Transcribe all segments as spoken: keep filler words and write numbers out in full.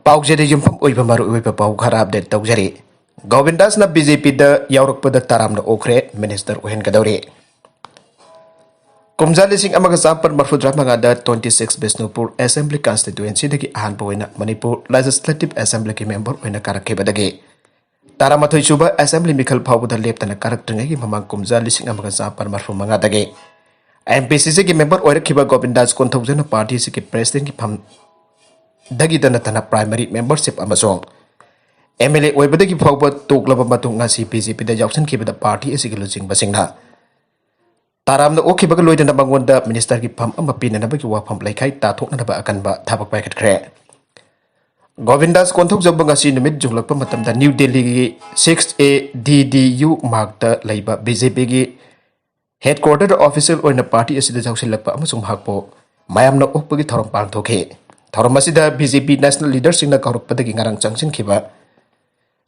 ꯄꯥꯎꯖꯦꯗ ꯌꯨꯝꯐꯝ ꯑꯣꯏꯕ ꯃꯔꯨꯑꯣꯏꯕ ꯄꯥꯎ ꯈꯔ ꯑꯞꯗꯦꯠ ꯇꯧꯖꯔꯤ꯫ ꯒꯣꯕꯤꯟꯗꯥꯁꯅ ꯕꯤ ꯖꯦ ꯄꯤꯗ ꯌꯥꯎꯔꯛꯄꯗ ꯇꯔꯥꯝꯅ ꯑꯣꯛꯈ꯭ꯔꯦ, ꯃꯤꯅꯤꯁꯇꯔ ꯑꯣꯏꯍꯟꯒꯗꯧꯔꯤ꯫ ꯀꯨꯝꯖꯥ ꯂꯤꯁꯤꯡ ꯑꯃꯒ ꯆꯥꯃꯥꯄꯟ ꯃꯔꯐꯨꯇꯔꯥ ꯃꯉꯥꯗ twenty six ꯕꯤꯁꯅꯨꯄꯨꯔ ꯑꯦꯁꯦꯝꯕ꯭ꯂꯤ ꯀꯟꯁꯇꯤꯇ꯭ꯌꯨꯑꯦꯟꯁꯤꯗꯒꯤ ꯑꯍꯥꯟꯕ ꯑꯣꯏꯅ ꯃꯅꯤꯄꯨꯔ ꯂꯦꯖꯤꯁꯂꯦꯇꯤꯚ ꯑꯦꯁꯦꯝꯕ꯭ꯂꯤꯒꯤ ꯃꯦꯝꯕꯔ ꯑꯣꯏꯅ ꯀꯥꯔꯛꯈꯤꯕꯗꯒꯤ ꯇꯔꯥꯃꯥꯊꯣꯏ ꯁꯨꯕ ꯑꯦꯁꯦꯝꯕ꯭ꯂꯤ ꯃꯤꯈꯜ ꯐꯥꯎꯕꯗ ꯂꯦꯞꯇꯅ ꯀꯥꯔꯛꯇ꯭ꯔꯤꯉꯩꯒꯤ ꯃꯃꯥꯡ ꯀꯨꯝꯖꯥ ꯂꯤꯁꯤꯡ ꯑꯃꯒ ꯆꯥꯃꯥꯄꯟ ꯃꯔꯐꯨ ꯃꯉꯥꯗꯒꯤ ꯑꯦꯝ ꯄꯤ ꯁꯤ ꯁꯤꯒꯤ ꯃꯦꯝꯕꯔ ꯑꯣꯏꯔꯛꯈꯤꯕ ꯒꯣꯕꯤꯟꯗꯥꯁ ꯀꯣꯟꯊꯧꯖꯝꯅ ꯄꯥꯔꯇꯤ ꯑꯁꯤꯒꯤ ꯄ꯭ꯔꯦꯁꯤꯗꯦꯟꯠꯀꯤ ꯐꯝꯗꯒꯤꯗ ꯅꯠꯇꯅ ꯄ꯭ꯔꯥꯏꯃꯔꯤ ꯃꯦꯝꯕꯔꯁꯤꯞ ꯑꯃꯁꯨꯡ ꯑꯦꯝ ꯑꯦꯜ ꯑꯦ ꯑꯣꯏꯕꯗꯒꯤ ꯐꯥꯎꯕ ꯇꯣꯛꯂꯕ ꯃꯇꯨꯡ ꯉꯁꯤ ꯕꯤ ꯖꯦ ꯄꯤꯗ ꯌꯥꯎꯁꯤꯟꯈꯤꯕꯗ ꯄꯥꯔꯇꯤ ꯑꯁꯤꯒꯤ ꯂꯨꯆꯤꯡꯕꯁꯤꯡꯅ ꯇꯔꯥꯝꯅ ꯑꯣꯛꯈꯤꯕꯒ ꯂꯣꯏꯅꯅ ꯃꯉꯣꯟꯗ ꯃꯤꯅꯤꯁꯇꯔꯒꯤ ꯐꯝ ꯑꯃ ꯄꯤꯅꯅꯕꯒꯤ ꯋꯥꯐꯝ ꯂꯩꯈꯥꯏ ꯇꯥꯊꯣꯛꯅꯅꯕ ꯑꯀꯟꯕ ꯊꯕꯛ ꯄꯥꯏꯈꯠꯈ꯭ꯔꯦ꯫ ꯒꯣꯕꯤꯟꯗꯥꯁ ꯀꯣꯟꯊꯧꯖꯝꯕꯨ ꯉꯁꯤ ꯅꯨꯃꯤꯠ ꯌꯨꯡꯂꯛꯄ ꯃꯇꯝꯗ ꯅ꯭ꯌꯨ ꯗꯦꯜꯂꯤꯒꯤ six A D D U ꯃꯥꯔꯛꯇ ꯂꯩꯕ ꯕꯤ ꯖꯦ ꯄꯤꯒꯤ ꯍꯦꯗꯀ꯭ꯋꯥꯇꯔꯗ ꯑꯣꯐꯤꯁꯤꯌꯦꯜ ꯑꯣꯏꯅ ꯄꯥꯔꯇꯤ ꯑꯁꯤꯗ ꯌꯥꯎꯁꯤꯜꯂꯛꯄ ꯑꯃꯁꯨꯡ ꯃꯍꯥꯛꯄꯨ ꯃꯌꯥꯝꯅ ꯑꯣꯛꯄꯒꯤ ꯊꯧꯔꯝ ꯄꯥꯡꯊꯣꯛꯈꯤ꯫ ꯊꯧꯔꯝ ꯑꯁꯤꯗ ꯕꯤ ꯖꯦ ꯄꯤ ꯅꯦꯁꯅꯦꯜ ꯂꯤꯗꯔꯁꯤꯡꯅ ꯀꯧꯔꯛꯄꯗꯒꯤ ꯉꯔꯥꯡ ꯆꯪꯁꯤꯟꯈꯤꯕ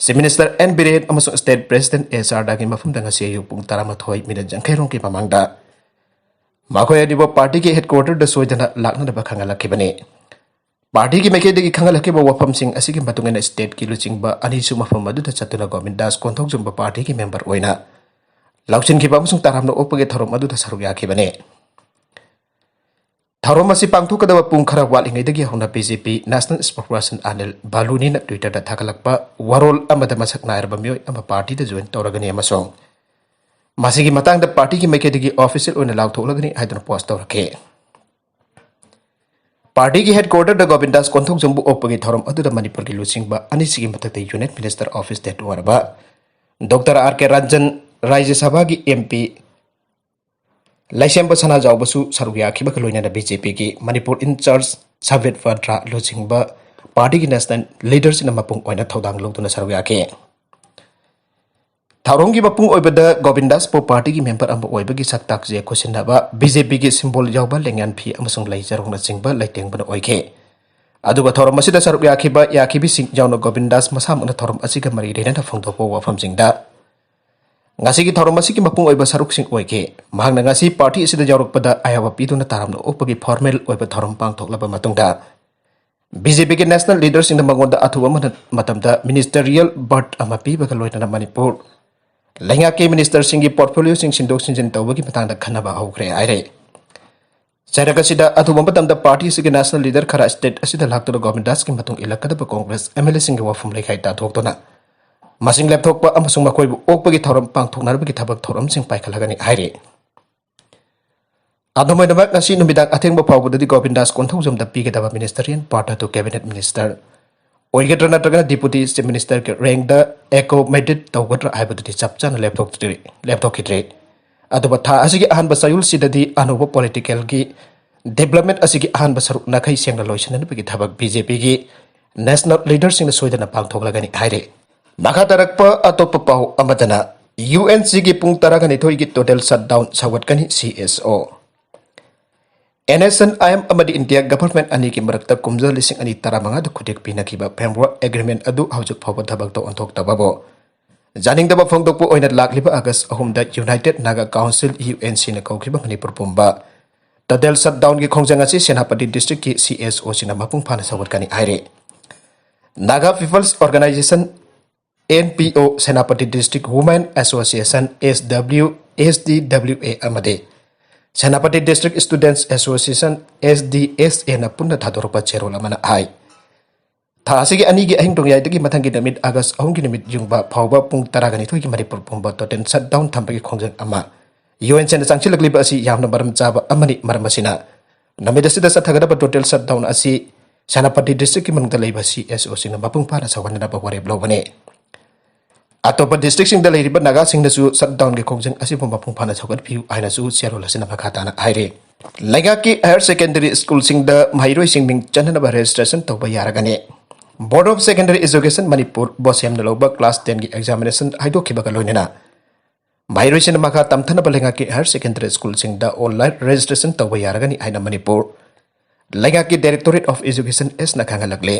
ꯆꯤꯐ ꯃꯤꯅꯤꯁꯇꯔ ꯑꯦꯟ ꯕꯤꯔꯦꯟ ꯑꯃꯁꯨꯡ ꯁ꯭ꯇꯦꯠ ꯄ꯭ꯔꯦꯁꯤꯗꯦꯟꯠ ꯑꯦ ꯁꯥꯔꯗꯥꯒꯤ ꯃꯐꯝꯗ ꯉꯁꯤ ꯑꯌꯨꯛ ꯄꯨꯡ ꯇꯔꯥꯃꯥꯊꯣꯏ ꯃꯤꯅꯠ ꯌꯥꯡꯈꯩ ꯔꯣꯝꯒꯤ ꯃꯃꯥꯡꯗ ꯃꯈꯣꯏ ꯑꯅꯤꯕꯨ ꯄꯥꯔꯇꯤꯒꯤ ꯍꯦꯗꯀ꯭ꯋꯥꯇꯔꯗ ꯁꯣꯏꯗꯅ ꯂꯥꯛꯅꯅꯕ ꯈꯪꯍꯜꯂꯛꯈꯤꯕꯅꯤ꯫ ꯄꯥꯔꯇꯤꯒꯤ ꯃꯥꯏꯀꯩꯗꯒꯤ ꯈꯪꯍꯜꯂꯛꯈꯤꯕ ꯋꯥꯐꯝꯁꯤꯡ ꯑꯁꯤꯒꯤ ꯃꯇꯨꯡ ꯏꯟꯅ ꯁ꯭ꯇꯦꯠꯀꯤ ꯂꯨꯆꯤꯡꯕ ꯑꯅꯤꯁꯨ ꯃꯐꯝ ꯑꯗꯨꯗ ꯆꯠꯇꯨꯅ ꯒꯣꯕꯤꯟꯗꯥꯁ ꯀꯣꯟꯊꯧꯖꯝꯕ ꯄꯥꯔꯇꯤꯒꯤ ꯃꯦꯝꯕꯔ ꯑꯣꯏꯅ ꯂꯧꯁꯤꯟꯈꯤꯕ ꯑꯃꯁꯨꯡ ꯇꯔꯥꯝꯅ ꯑꯣꯛꯄꯒꯤ ꯊꯧꯔꯝ ꯑꯗꯨꯗ ꯁꯔꯨꯛ ꯌꯥꯈꯤꯕꯅꯤ꯫ ꯊꯧꯔꯝ ꯑꯁꯤ ꯄꯥꯡꯊꯣꯛꯀꯗꯕ ꯄꯨꯡ ꯈꯔ ꯋꯥꯠꯂꯤꯉꯩꯗꯒꯤ ꯍꯧꯅ ꯕꯤ ꯖꯦ ꯄꯤ ꯅꯦꯁꯅꯦꯜ ꯁ꯭ꯄꯣꯛꯁꯄꯔꯁꯟ ꯑꯅꯤꯜ ꯕꯥꯂꯨꯅꯤꯅ ꯇ꯭ꯋꯤꯇꯔꯗ ꯊꯥꯒꯠꯂꯛꯄ ꯋꯥꯔꯣꯜ ꯑꯃꯗ ꯃꯁꯛ ꯅꯥꯏꯔꯕ ꯃꯤꯑꯣꯏ ꯑꯃ ꯄꯥꯔꯇꯤꯗ ꯖꯣꯏꯟ ꯇꯧꯔꯒꯅꯤ ꯑꯃꯁꯨꯡ ꯃꯁꯤꯒꯤ ꯃꯇꯥꯡꯗ ꯄꯥꯔꯇꯤꯒꯤ ꯃꯥꯏꯀꯩꯗꯒꯤ ꯑꯣꯐꯤꯁꯤꯌꯦꯜ ꯑꯣꯏꯅ ꯂꯥꯎꯊꯣꯛꯂꯒꯅꯤ ꯍꯥꯏꯗꯨꯅ ꯄꯣꯁꯠ ꯇꯧꯔꯛꯈꯤ꯫ ꯄꯥꯔꯇꯤꯒꯤ ꯍꯦꯗꯀ꯭ꯋꯥꯇꯔꯗ ꯒꯣꯕꯤꯟꯗꯥꯁ ꯀꯣꯟꯊꯧꯖꯝꯕꯨ ꯑꯣꯛꯄꯒꯤ ꯊꯧꯔꯝ ꯑꯗꯨꯗ ꯃꯅꯤꯄꯨꯔꯒꯤ ꯂꯨꯆꯤꯡꯕ ꯑꯅꯤꯁꯤꯒꯤ ꯃꯊꯛꯇ ꯌꯨꯅꯤꯌꯟ ꯃꯤꯅꯤꯁꯇꯔ ꯑꯣꯐꯤꯁ ꯗꯦꯠ ꯑꯣꯏꯔꯕ ꯗꯣꯛꯇꯔ ꯑꯥꯔ ꯀꯦ ꯔꯟꯖꯟ, ꯔꯥꯖ꯭ꯌ ꯁꯚꯥꯒꯤ ꯑꯦꯝ ꯄꯤ ꯂꯩꯁꯦꯝꯕ ꯁꯅꯥꯖꯥꯎꯕꯁꯨ ꯁꯔꯨꯛ ꯌꯥꯈꯤꯕꯒ ꯂꯣꯏꯅꯅ ꯕꯤ ꯖꯦ ꯄꯤꯒꯤ ꯃꯅꯤꯄꯨꯔ ꯏꯟꯆꯥꯔꯖ ꯁꯝꯕꯤꯠ ꯄꯥꯇ꯭ꯔ ꯂꯨꯆꯤꯡꯕ ꯄꯥꯔꯇꯤꯒꯤ ꯅꯦꯁꯅꯦꯜ ꯂꯤꯗꯔꯁꯤꯡꯅ ꯃꯄꯨꯡ ꯑꯣꯏꯅ ꯊꯧꯗꯥꯡ ꯂꯧꯗꯨꯅ ꯁꯔꯨꯛ ꯌꯥꯈꯤ꯫ ꯊꯧꯔꯝꯒꯤ ꯃꯄꯨꯡ ꯑꯣꯏꯕꯗ ꯒꯣꯕꯤꯟꯗꯥꯁꯄꯨ ꯄꯥꯔꯇꯤꯒꯤ ꯃꯦꯝꯕꯔ ꯑꯃ ꯑꯣꯏꯕꯒꯤ ꯁꯛ ꯇꯥꯛꯁꯦ ꯈꯨꯠꯁꯤꯟꯅꯕ, ꯕꯤ ꯖꯦ ꯄꯤꯒꯤ ꯁꯤꯝꯕꯣꯜ ꯌꯥꯎꯕ ꯂꯦꯡꯌꯥꯟ ꯐꯤ ꯑꯃꯁꯨꯡ ꯂꯩ ꯆꯔꯣꯡꯅꯆꯤꯡꯕ ꯂꯩꯇꯦꯡꯕꯅ ꯑꯣꯏꯈꯤ꯫ ꯑꯗꯨꯒ ꯊꯧꯔꯝ ꯑꯁꯤꯗ ꯁꯔꯨꯛ ꯌꯥꯈꯤꯕ ꯌꯥꯈꯤꯕꯤꯁꯤꯡ ꯌꯥꯎꯅ ꯒꯣꯕꯤꯟꯗꯥꯁ ꯃꯁꯥꯃꯛꯅ ꯊꯧꯔꯝ ꯑꯁꯤꯒ ꯃꯔꯤ ꯂꯩꯅꯅ ꯐꯣꯡꯗꯣꯛꯄ ꯋꯥꯐꯝꯁꯤꯡꯗ ꯉꯁꯤꯒꯤ ꯊꯧꯔꯝ ꯑꯁꯤꯒꯤ ꯃꯄꯨꯡ ꯑꯣꯏꯕ ꯁꯔꯨꯛꯁꯤꯡ ꯑꯣꯏꯈꯤ꯫ ꯃꯍꯥꯛꯅ ꯉꯁꯤ ꯄꯥꯔꯇꯤ ꯑꯁꯤꯗ ꯌꯥꯎꯔꯛꯄꯗ ꯑꯌꯥꯕ ꯄꯤꯗꯨꯅ ꯇꯔꯥꯝꯅ ꯑꯣꯛꯄꯒꯤ ꯐꯣꯔꯃꯦꯜ ꯑꯣꯏꯕ ꯊꯧꯔꯝ ꯄꯥꯡꯊꯣꯛꯂꯕ ꯃꯇꯨꯡꯗ ꯕꯤ ꯖꯦ ꯄꯤꯒꯤ ꯅꯦꯁꯅꯦꯜ ꯂꯤꯗꯔꯁꯤꯡꯅ ꯃꯉꯣꯟꯗ ꯑꯊꯨꯕ ꯃꯇꯝꯗ ꯃꯤꯅꯤꯁꯇꯔꯤꯌꯦꯜ ꯕꯔꯠ ꯑꯃ ꯄꯤꯕꯒ ꯂꯣꯏꯅꯅ ꯃꯅꯤꯄꯨꯔ ꯂꯩꯉꯥꯛꯀꯤ ꯃꯤꯅꯤꯁꯇꯔꯁꯤꯡꯒꯤ ꯄꯣꯔꯠꯐꯣꯂꯤꯑꯣꯁꯤꯡ ꯁꯤꯟꯗꯣꯛ ꯁꯤꯟꯖꯤꯟ ꯇꯧꯕꯒꯤ ꯃꯇꯥꯡꯗ ꯈꯟꯅꯕ ꯍꯧꯈ꯭ꯔꯦ ꯍꯥꯏꯔꯦ꯫ ꯆꯩꯔꯛ ꯑꯁꯤꯗ ꯑꯊꯨꯕ ꯃꯇꯝꯗ ꯄꯥꯔꯇꯤ ꯑꯁꯤꯒꯤ ꯅꯦꯁꯅꯦꯜ ꯂꯤꯗꯔ ꯈꯔ ꯁ꯭ꯇꯦꯠ ꯑꯁꯤꯗ ꯂꯥꯛꯇꯨꯅ ꯒꯣꯕꯤꯟꯗꯥꯁꯀꯤ ꯃꯇꯨꯡ ꯏꯜꯂꯛꯀꯗꯕ ꯀꯣꯡꯒ꯭ꯔꯦꯁ ꯑꯦꯝ ꯑꯦꯜ ꯑꯦꯁꯤꯡꯒꯤ ꯋꯥꯐꯝ ꯂꯩꯈꯥꯏ ꯇꯥꯊꯣꯛꯇꯨꯅ ꯃꯁꯤꯡ ꯂꯦꯞꯊꯣꯛꯄ ꯑꯃꯁꯨꯡ ꯃꯈꯣꯏꯕꯨ ꯑꯣꯛꯄꯒꯤ ꯊꯧꯔꯝ ꯄꯥꯡꯊꯣꯛꯅꯅꯕꯒꯤ ꯊꯕꯛ ꯊꯧꯔꯝꯁꯤꯡ ꯄꯥꯏꯈꯠꯂꯒꯅꯤ ꯍꯥꯏꯔꯤ꯫ ꯑꯗꯨꯝ ꯑꯣꯏꯅꯃꯛ, ꯉꯁꯤ ꯅꯨꯃꯤꯗꯥꯡ ꯑꯊꯦꯡꯕ ꯐꯥꯎꯕꯗꯗꯤ ꯒꯣꯕꯤꯟꯗꯥꯁ ꯀꯣꯟꯊꯧꯖꯝꯗ ꯄꯤꯒꯗꯕ ꯃꯤꯅꯤꯁꯇꯔꯤꯌꯦꯜ ꯕꯔꯠ ꯑꯗꯨ ꯀꯦꯕꯤꯅꯦꯠ ꯃꯤꯅꯤꯁꯇꯔ ꯑꯣꯏꯒꯗ꯭ꯔꯥ ꯅꯠꯇ꯭ꯔꯒꯅ ꯗꯤꯄꯨꯇꯤ ꯆꯤꯐ ꯃꯤꯅꯤꯁꯇꯔꯒꯤ ꯔꯦꯡꯗ ꯑꯦꯀꯣꯃꯣꯗꯦꯠ ꯇꯧꯒꯗ꯭ꯔꯥ ꯍꯥꯏꯕꯗꯨꯗꯤ ꯆꯞ ꯆꯥꯅ ꯂꯦꯞꯊꯣꯛꯇ꯭ꯔꯤ ꯂꯦꯞꯊꯣꯛꯈꯤꯗ꯭ꯔꯤ꯫ ꯑꯗꯨꯕꯨ ꯊꯥ ꯑꯁꯤꯒꯤ ꯑꯍꯥꯟꯕ ꯆꯌꯣꯜꯁꯤꯗꯗꯤ ꯑꯅꯧꯕ ꯄꯣꯂꯤꯇꯤꯀꯦꯜꯒꯤ ꯗꯤꯕꯦꯂꯞꯃꯦꯟ ꯑꯁꯤꯒꯤ ꯑꯍꯥꯟꯕ ꯁꯔꯨꯛ ꯅꯥꯈꯩ ꯁꯦꯡꯅ ꯂꯣꯏꯁꯤꯟꯅꯕꯒꯤ ꯊꯕꯛ ꯕꯤ ꯖꯦ ꯄꯤꯒꯤ ꯅꯦꯁꯅꯦꯜ ꯂꯤꯗꯔꯁꯤꯡꯅ ꯁꯣꯏꯗꯅ ꯄꯥꯡꯊꯣꯛꯂꯒꯅꯤ ꯍꯥꯏꯔꯤ꯫ ꯃꯈꯥ ꯇꯥꯔꯛꯄ ꯑꯇꯣꯞꯄ ꯄꯥꯎ ꯑꯃꯗꯅ, ꯌꯨ ꯑꯦꯟ ꯁꯤꯒꯤ ꯄꯨꯡ ꯇꯔꯥꯒ ꯅꯤꯊꯣꯏꯒꯤ total shutdown ꯁꯧꯒꯠꯀꯅꯤ, C S O. N S N I M ꯑꯃꯗꯤ ꯏꯟꯗꯤꯌꯥ ꯒꯚꯔꯟꯃꯦꯟꯠ ꯑꯅꯤꯒꯤ ꯃꯔꯛꯇ ꯀꯨꯝꯖꯥ ꯂꯤꯁꯤꯡ ꯑꯅꯤ ꯇꯔꯥꯃꯉꯥꯗ ꯈꯨꯠꯌꯦꯛ ꯄꯤꯅꯈꯤꯕ ꯐ꯭ꯔꯦꯝꯋꯥꯔꯛ ꯑꯦꯒ꯭ꯔꯤꯃꯦꯟꯠ ꯑꯗꯨ ꯍꯧꯖꯤꯛ ꯐꯥꯎꯕ ꯊꯕꯛꯇ ꯑꯣꯟꯊꯣꯛꯇꯕꯕꯨ ꯖꯥꯅꯤꯡꯗꯕ ꯐꯣꯡꯗꯣꯛꯄ ꯑꯣꯏꯅ ꯂꯥꯛꯂꯤꯕ ꯑꯥꯒꯁꯠ ꯑꯍꯨꯝꯗ United Naga Council, U N ꯁꯤꯅ ꯀꯧꯈꯤꯕ ꯃꯅꯤꯄꯨꯔ ꯄꯨꯝꯕ ꯇꯣꯇꯦꯜ ꯁꯠꯗꯥꯎꯟꯒꯤ ꯈꯣꯡꯖꯪ ꯑꯁꯤ ꯁꯦꯅꯥꯄꯇꯤ ꯗꯤꯁꯇ꯭ꯔꯤꯛꯀꯤ ꯁꯤ ꯑꯦꯁ ꯑꯣꯁꯤꯡꯅ ꯃꯄꯨꯡ ꯐꯥꯅ ꯁꯧꯒꯠꯀꯅꯤ ꯍꯥꯏꯔꯤ꯫ Naga people's organisation, N P O, Senapati district women association, S W, S D W A, ꯑꯃꯗꯤ Senapati district students association, S D S ꯑꯦꯅ ꯄꯨꯟꯅ ꯊꯥꯗꯣꯔꯛꯄ ꯆꯦꯔꯣꯜ ꯑꯃꯅ ꯍꯥꯏ, ꯊꯥ ꯑꯁꯤꯒꯤ ꯑꯅꯤꯒꯤ ꯑꯍꯤꯡ ꯅꯣꯡꯌꯥꯏꯗꯒꯤ ꯃꯊꯪꯒꯤ ꯅꯨꯃꯤꯠ ꯑꯥꯒꯁꯠ ꯑꯍꯨꯝꯒꯤ ꯅꯨꯃꯤꯠ ꯌꯨꯡꯕ ꯐꯥꯎꯕ ꯄꯨꯡ ꯇꯔꯥꯒ ꯅꯤꯊꯣꯏꯒꯤ ꯃꯅꯤꯄꯨꯔ ꯄꯨꯝꯕ ꯇꯣꯇꯦꯜ ꯁꯠꯗꯥꯎꯟ ꯊꯝꯕꯒꯤ ꯈꯣꯡꯖꯪ ꯑꯃ ꯌꯨ ꯑꯦꯟ ꯁꯤꯅ ꯆꯪꯁꯤꯜꯂꯛꯂꯤꯕ ꯑꯁꯤ ꯌꯥꯝꯅ ꯃꯔꯝ ꯆꯥꯕ ꯑꯃꯅꯤ꯫ ꯃꯔꯝ ꯑꯁꯤꯅ, ꯅꯨꯃꯤꯠ ꯑꯁꯤꯗ ꯆꯠꯊꯒꯗꯕ ꯇꯣꯇꯦꯜ ꯁꯠꯗꯥꯎꯟ ꯑꯁꯤ ꯁꯦꯅꯥꯄꯇꯤ ꯗꯤꯁꯇ꯭ꯔꯤꯛꯀꯤ ꯃꯅꯨꯡꯗ ꯂꯩꯕ ꯁꯤ ꯑꯦꯁ ꯑꯣꯁꯤꯡꯅ ꯃꯄꯨꯡ ꯐꯥꯅ ꯁꯧꯍꯟꯅꯅꯕ ꯋꯥꯔꯦꯞ ꯂꯧꯕꯅꯤ꯫ ꯑꯇꯣꯞꯄ ꯗꯤꯁꯇ꯭ꯔꯤꯛꯁꯤꯡꯗ ꯂꯩꯔꯤꯕ ꯅꯥꯒꯥꯁꯤꯡꯅꯁꯨ ꯁꯠꯗꯥꯎꯟꯒꯤ ꯈꯣꯡꯖꯪ ꯑꯁꯤꯕꯨ ꯃꯄꯨꯡ ꯐꯥꯅ ꯁꯧꯒꯠꯄꯤꯌꯨ ꯍꯥꯏꯅꯁꯨ ꯆꯦꯔꯣꯜ ꯑꯁꯤꯅ ꯃꯈꯥ ꯇꯥꯅ ꯍꯥꯏꯔꯤ꯫ ꯂꯩꯉꯥꯛꯀꯤ ꯍꯥꯌꯔ ꯁꯦꯀꯦꯟꯗꯔꯤ ꯁ꯭ꯀꯨꯜꯁꯤꯡꯗ ꯃꯍꯩꯔꯣꯏꯁꯤꯡ ꯃꯤꯡ ꯆꯟꯅꯅꯕ ꯔꯦꯖꯤꯁꯇ꯭ꯔꯦꯁꯟ ꯇꯧꯕ ꯌꯥꯔꯒꯅꯤ꯫ ꯕꯣꯔꯗ ꯑꯣꯐ ꯁꯦꯀꯦꯟꯗꯔꯤ ꯑꯦꯖꯨꯀꯦꯁꯟ ꯃꯅꯤꯄꯨꯔ, ꯕꯣꯁꯦꯝꯅ ꯂꯧꯕ ꯀ꯭ꯂꯥꯁ ꯇꯦꯟꯒꯤ ꯑꯦꯛꯖꯥꯃꯤꯅꯦꯁꯟ ꯍꯥꯏꯗꯣꯛꯈꯤꯕꯒ ꯂꯣꯏꯅꯅ ꯃꯍꯩꯔꯣꯏꯁꯤꯡꯅ ꯃꯈꯥ ꯇꯝꯊꯅꯕ ꯂꯩꯉꯥꯛꯀꯤ ꯍꯥꯌꯔ ꯁꯦꯀꯦꯟꯗꯔꯤ ꯁ꯭ꯀꯨꯜꯁꯤꯡꯗ ꯑꯣꯟꯂꯥꯏꯟ ꯔꯦꯖꯤꯁꯇ꯭ꯔꯦꯁꯟ ꯇꯧꯕ ꯌꯥꯔꯒꯅꯤ ꯍꯥꯏꯅ ꯃꯅꯤꯄꯨꯔ ꯂꯩꯉꯥꯛꯀꯤ ꯗꯥꯏꯔꯦꯛꯇꯣꯔꯦꯠ ꯑꯣꯐ ꯑꯦꯖꯨꯀꯦꯁꯟ, ꯑꯦꯁꯅ ꯈꯪꯍꯜꯂꯛꯂꯤ꯫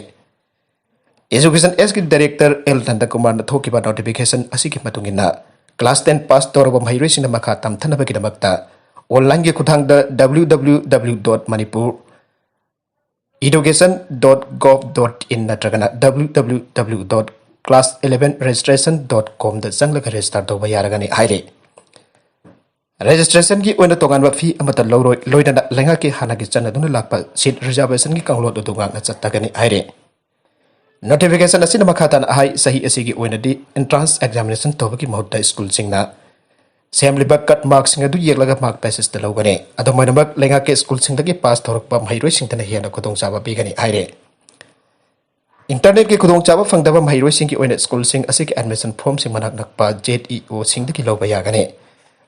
ꯑꯦꯖꯨꯀꯦꯁꯟ ꯑꯦꯁꯀꯤ ꯗꯥꯏꯔꯦꯛꯇꯔ ꯑꯦꯜ ꯅꯟꯗꯀꯨꯃꯥꯔꯅ ꯊꯣꯛꯈꯤꯕ ꯅꯣꯇꯤꯐꯤꯀꯦꯁꯟ ꯑꯁꯤꯒꯤ ꯃꯇꯨꯡ ꯏꯟꯅ, ꯀ꯭ꯂꯥꯁ ꯇꯦꯟ ꯄꯥꯁ ꯇꯧꯔꯕ ꯃꯍꯩꯔꯣꯏꯁꯤꯡꯅ ꯃꯈꯥ ꯇꯝꯊꯅꯕꯒꯤꯗꯃꯛꯇ ꯑꯣꯟꯂꯥꯏꯟꯒꯤ ꯈꯨꯠꯊꯥꯡꯗ W W W dot manipur education dot gov dot in ꯅꯠꯇ꯭ꯔꯒꯅ W W W dot class eleven registration dot com ꯗ ꯆꯪꯂꯒ register ꯇꯧꯕ ꯌꯥꯔꯒꯅꯤ ꯍꯥꯏꯔꯤ꯫ Registration ꯒꯤ ꯑꯣꯏꯅ ꯇꯣꯉꯥꯟꯕ fee ꯑꯃꯠꯇ ꯂꯧꯔꯣꯏ, ꯂꯣꯏꯅꯅ ꯂꯩꯉꯥꯛꯀꯤ ꯍꯥꯟꯅꯒꯤ ꯆꯠꯅꯗꯨꯅ ꯂꯥꯛꯄ seat reservation ꯒꯤ ꯀꯥꯡꯂꯣꯟ ꯑꯗꯨ ꯉꯥꯛꯅ ꯆꯠꯊꯒꯅꯤ ꯍꯥꯏꯔꯤ꯫ Notification ꯑꯁꯤꯅ ꯃꯈꯥ ꯇꯥꯅ ꯍꯥꯏ, ꯆꯍꯤ ꯑꯁꯤꯒꯤ ꯑꯣꯏꯅꯗꯤ entrance examination ꯇꯧꯕꯒꯤ ꯃꯍꯨꯠꯇ ꯁ꯭ꯀꯨꯜꯁꯤꯡꯅ ꯁꯦꯝꯂꯤꯕ cut mark ꯁꯤꯡ ꯑꯗꯨ ꯌꯦꯡꯂꯒ mark basis ꯇ ꯂꯧꯒꯅꯤ꯫ ꯑꯗꯨꯝ ꯑꯣꯏꯅꯃꯛ, ꯂꯩꯉꯥꯛꯀꯤ ꯁ꯭ꯀꯨꯜꯁꯤꯡꯗꯒꯤ pass ꯇꯧꯔꯛꯄ ꯃꯍꯩꯔꯣꯏꯁꯤꯡꯗꯅ ꯍꯦꯟꯅ ꯈꯨꯗꯣꯡꯆꯥꯕ ꯄꯤꯒꯅꯤ ꯍꯥꯏꯔꯤ꯫ Internet ꯀꯤ ꯈꯨꯗꯣꯡꯆꯥꯕ ꯐꯪꯗꯕ ꯃꯍꯩꯔꯣꯏꯁꯤꯡꯒꯤ ꯑꯣꯏꯅ ꯁ꯭ꯀꯨꯜꯁꯤꯡ ꯑꯁꯤꯒꯤ admission form ꯁꯤꯡ ꯃꯅꯥꯛ ꯅꯛꯄ Z E O ꯁꯤꯡꯗꯒꯤ ꯂꯧꯕ ꯌꯥꯒꯅꯤ꯫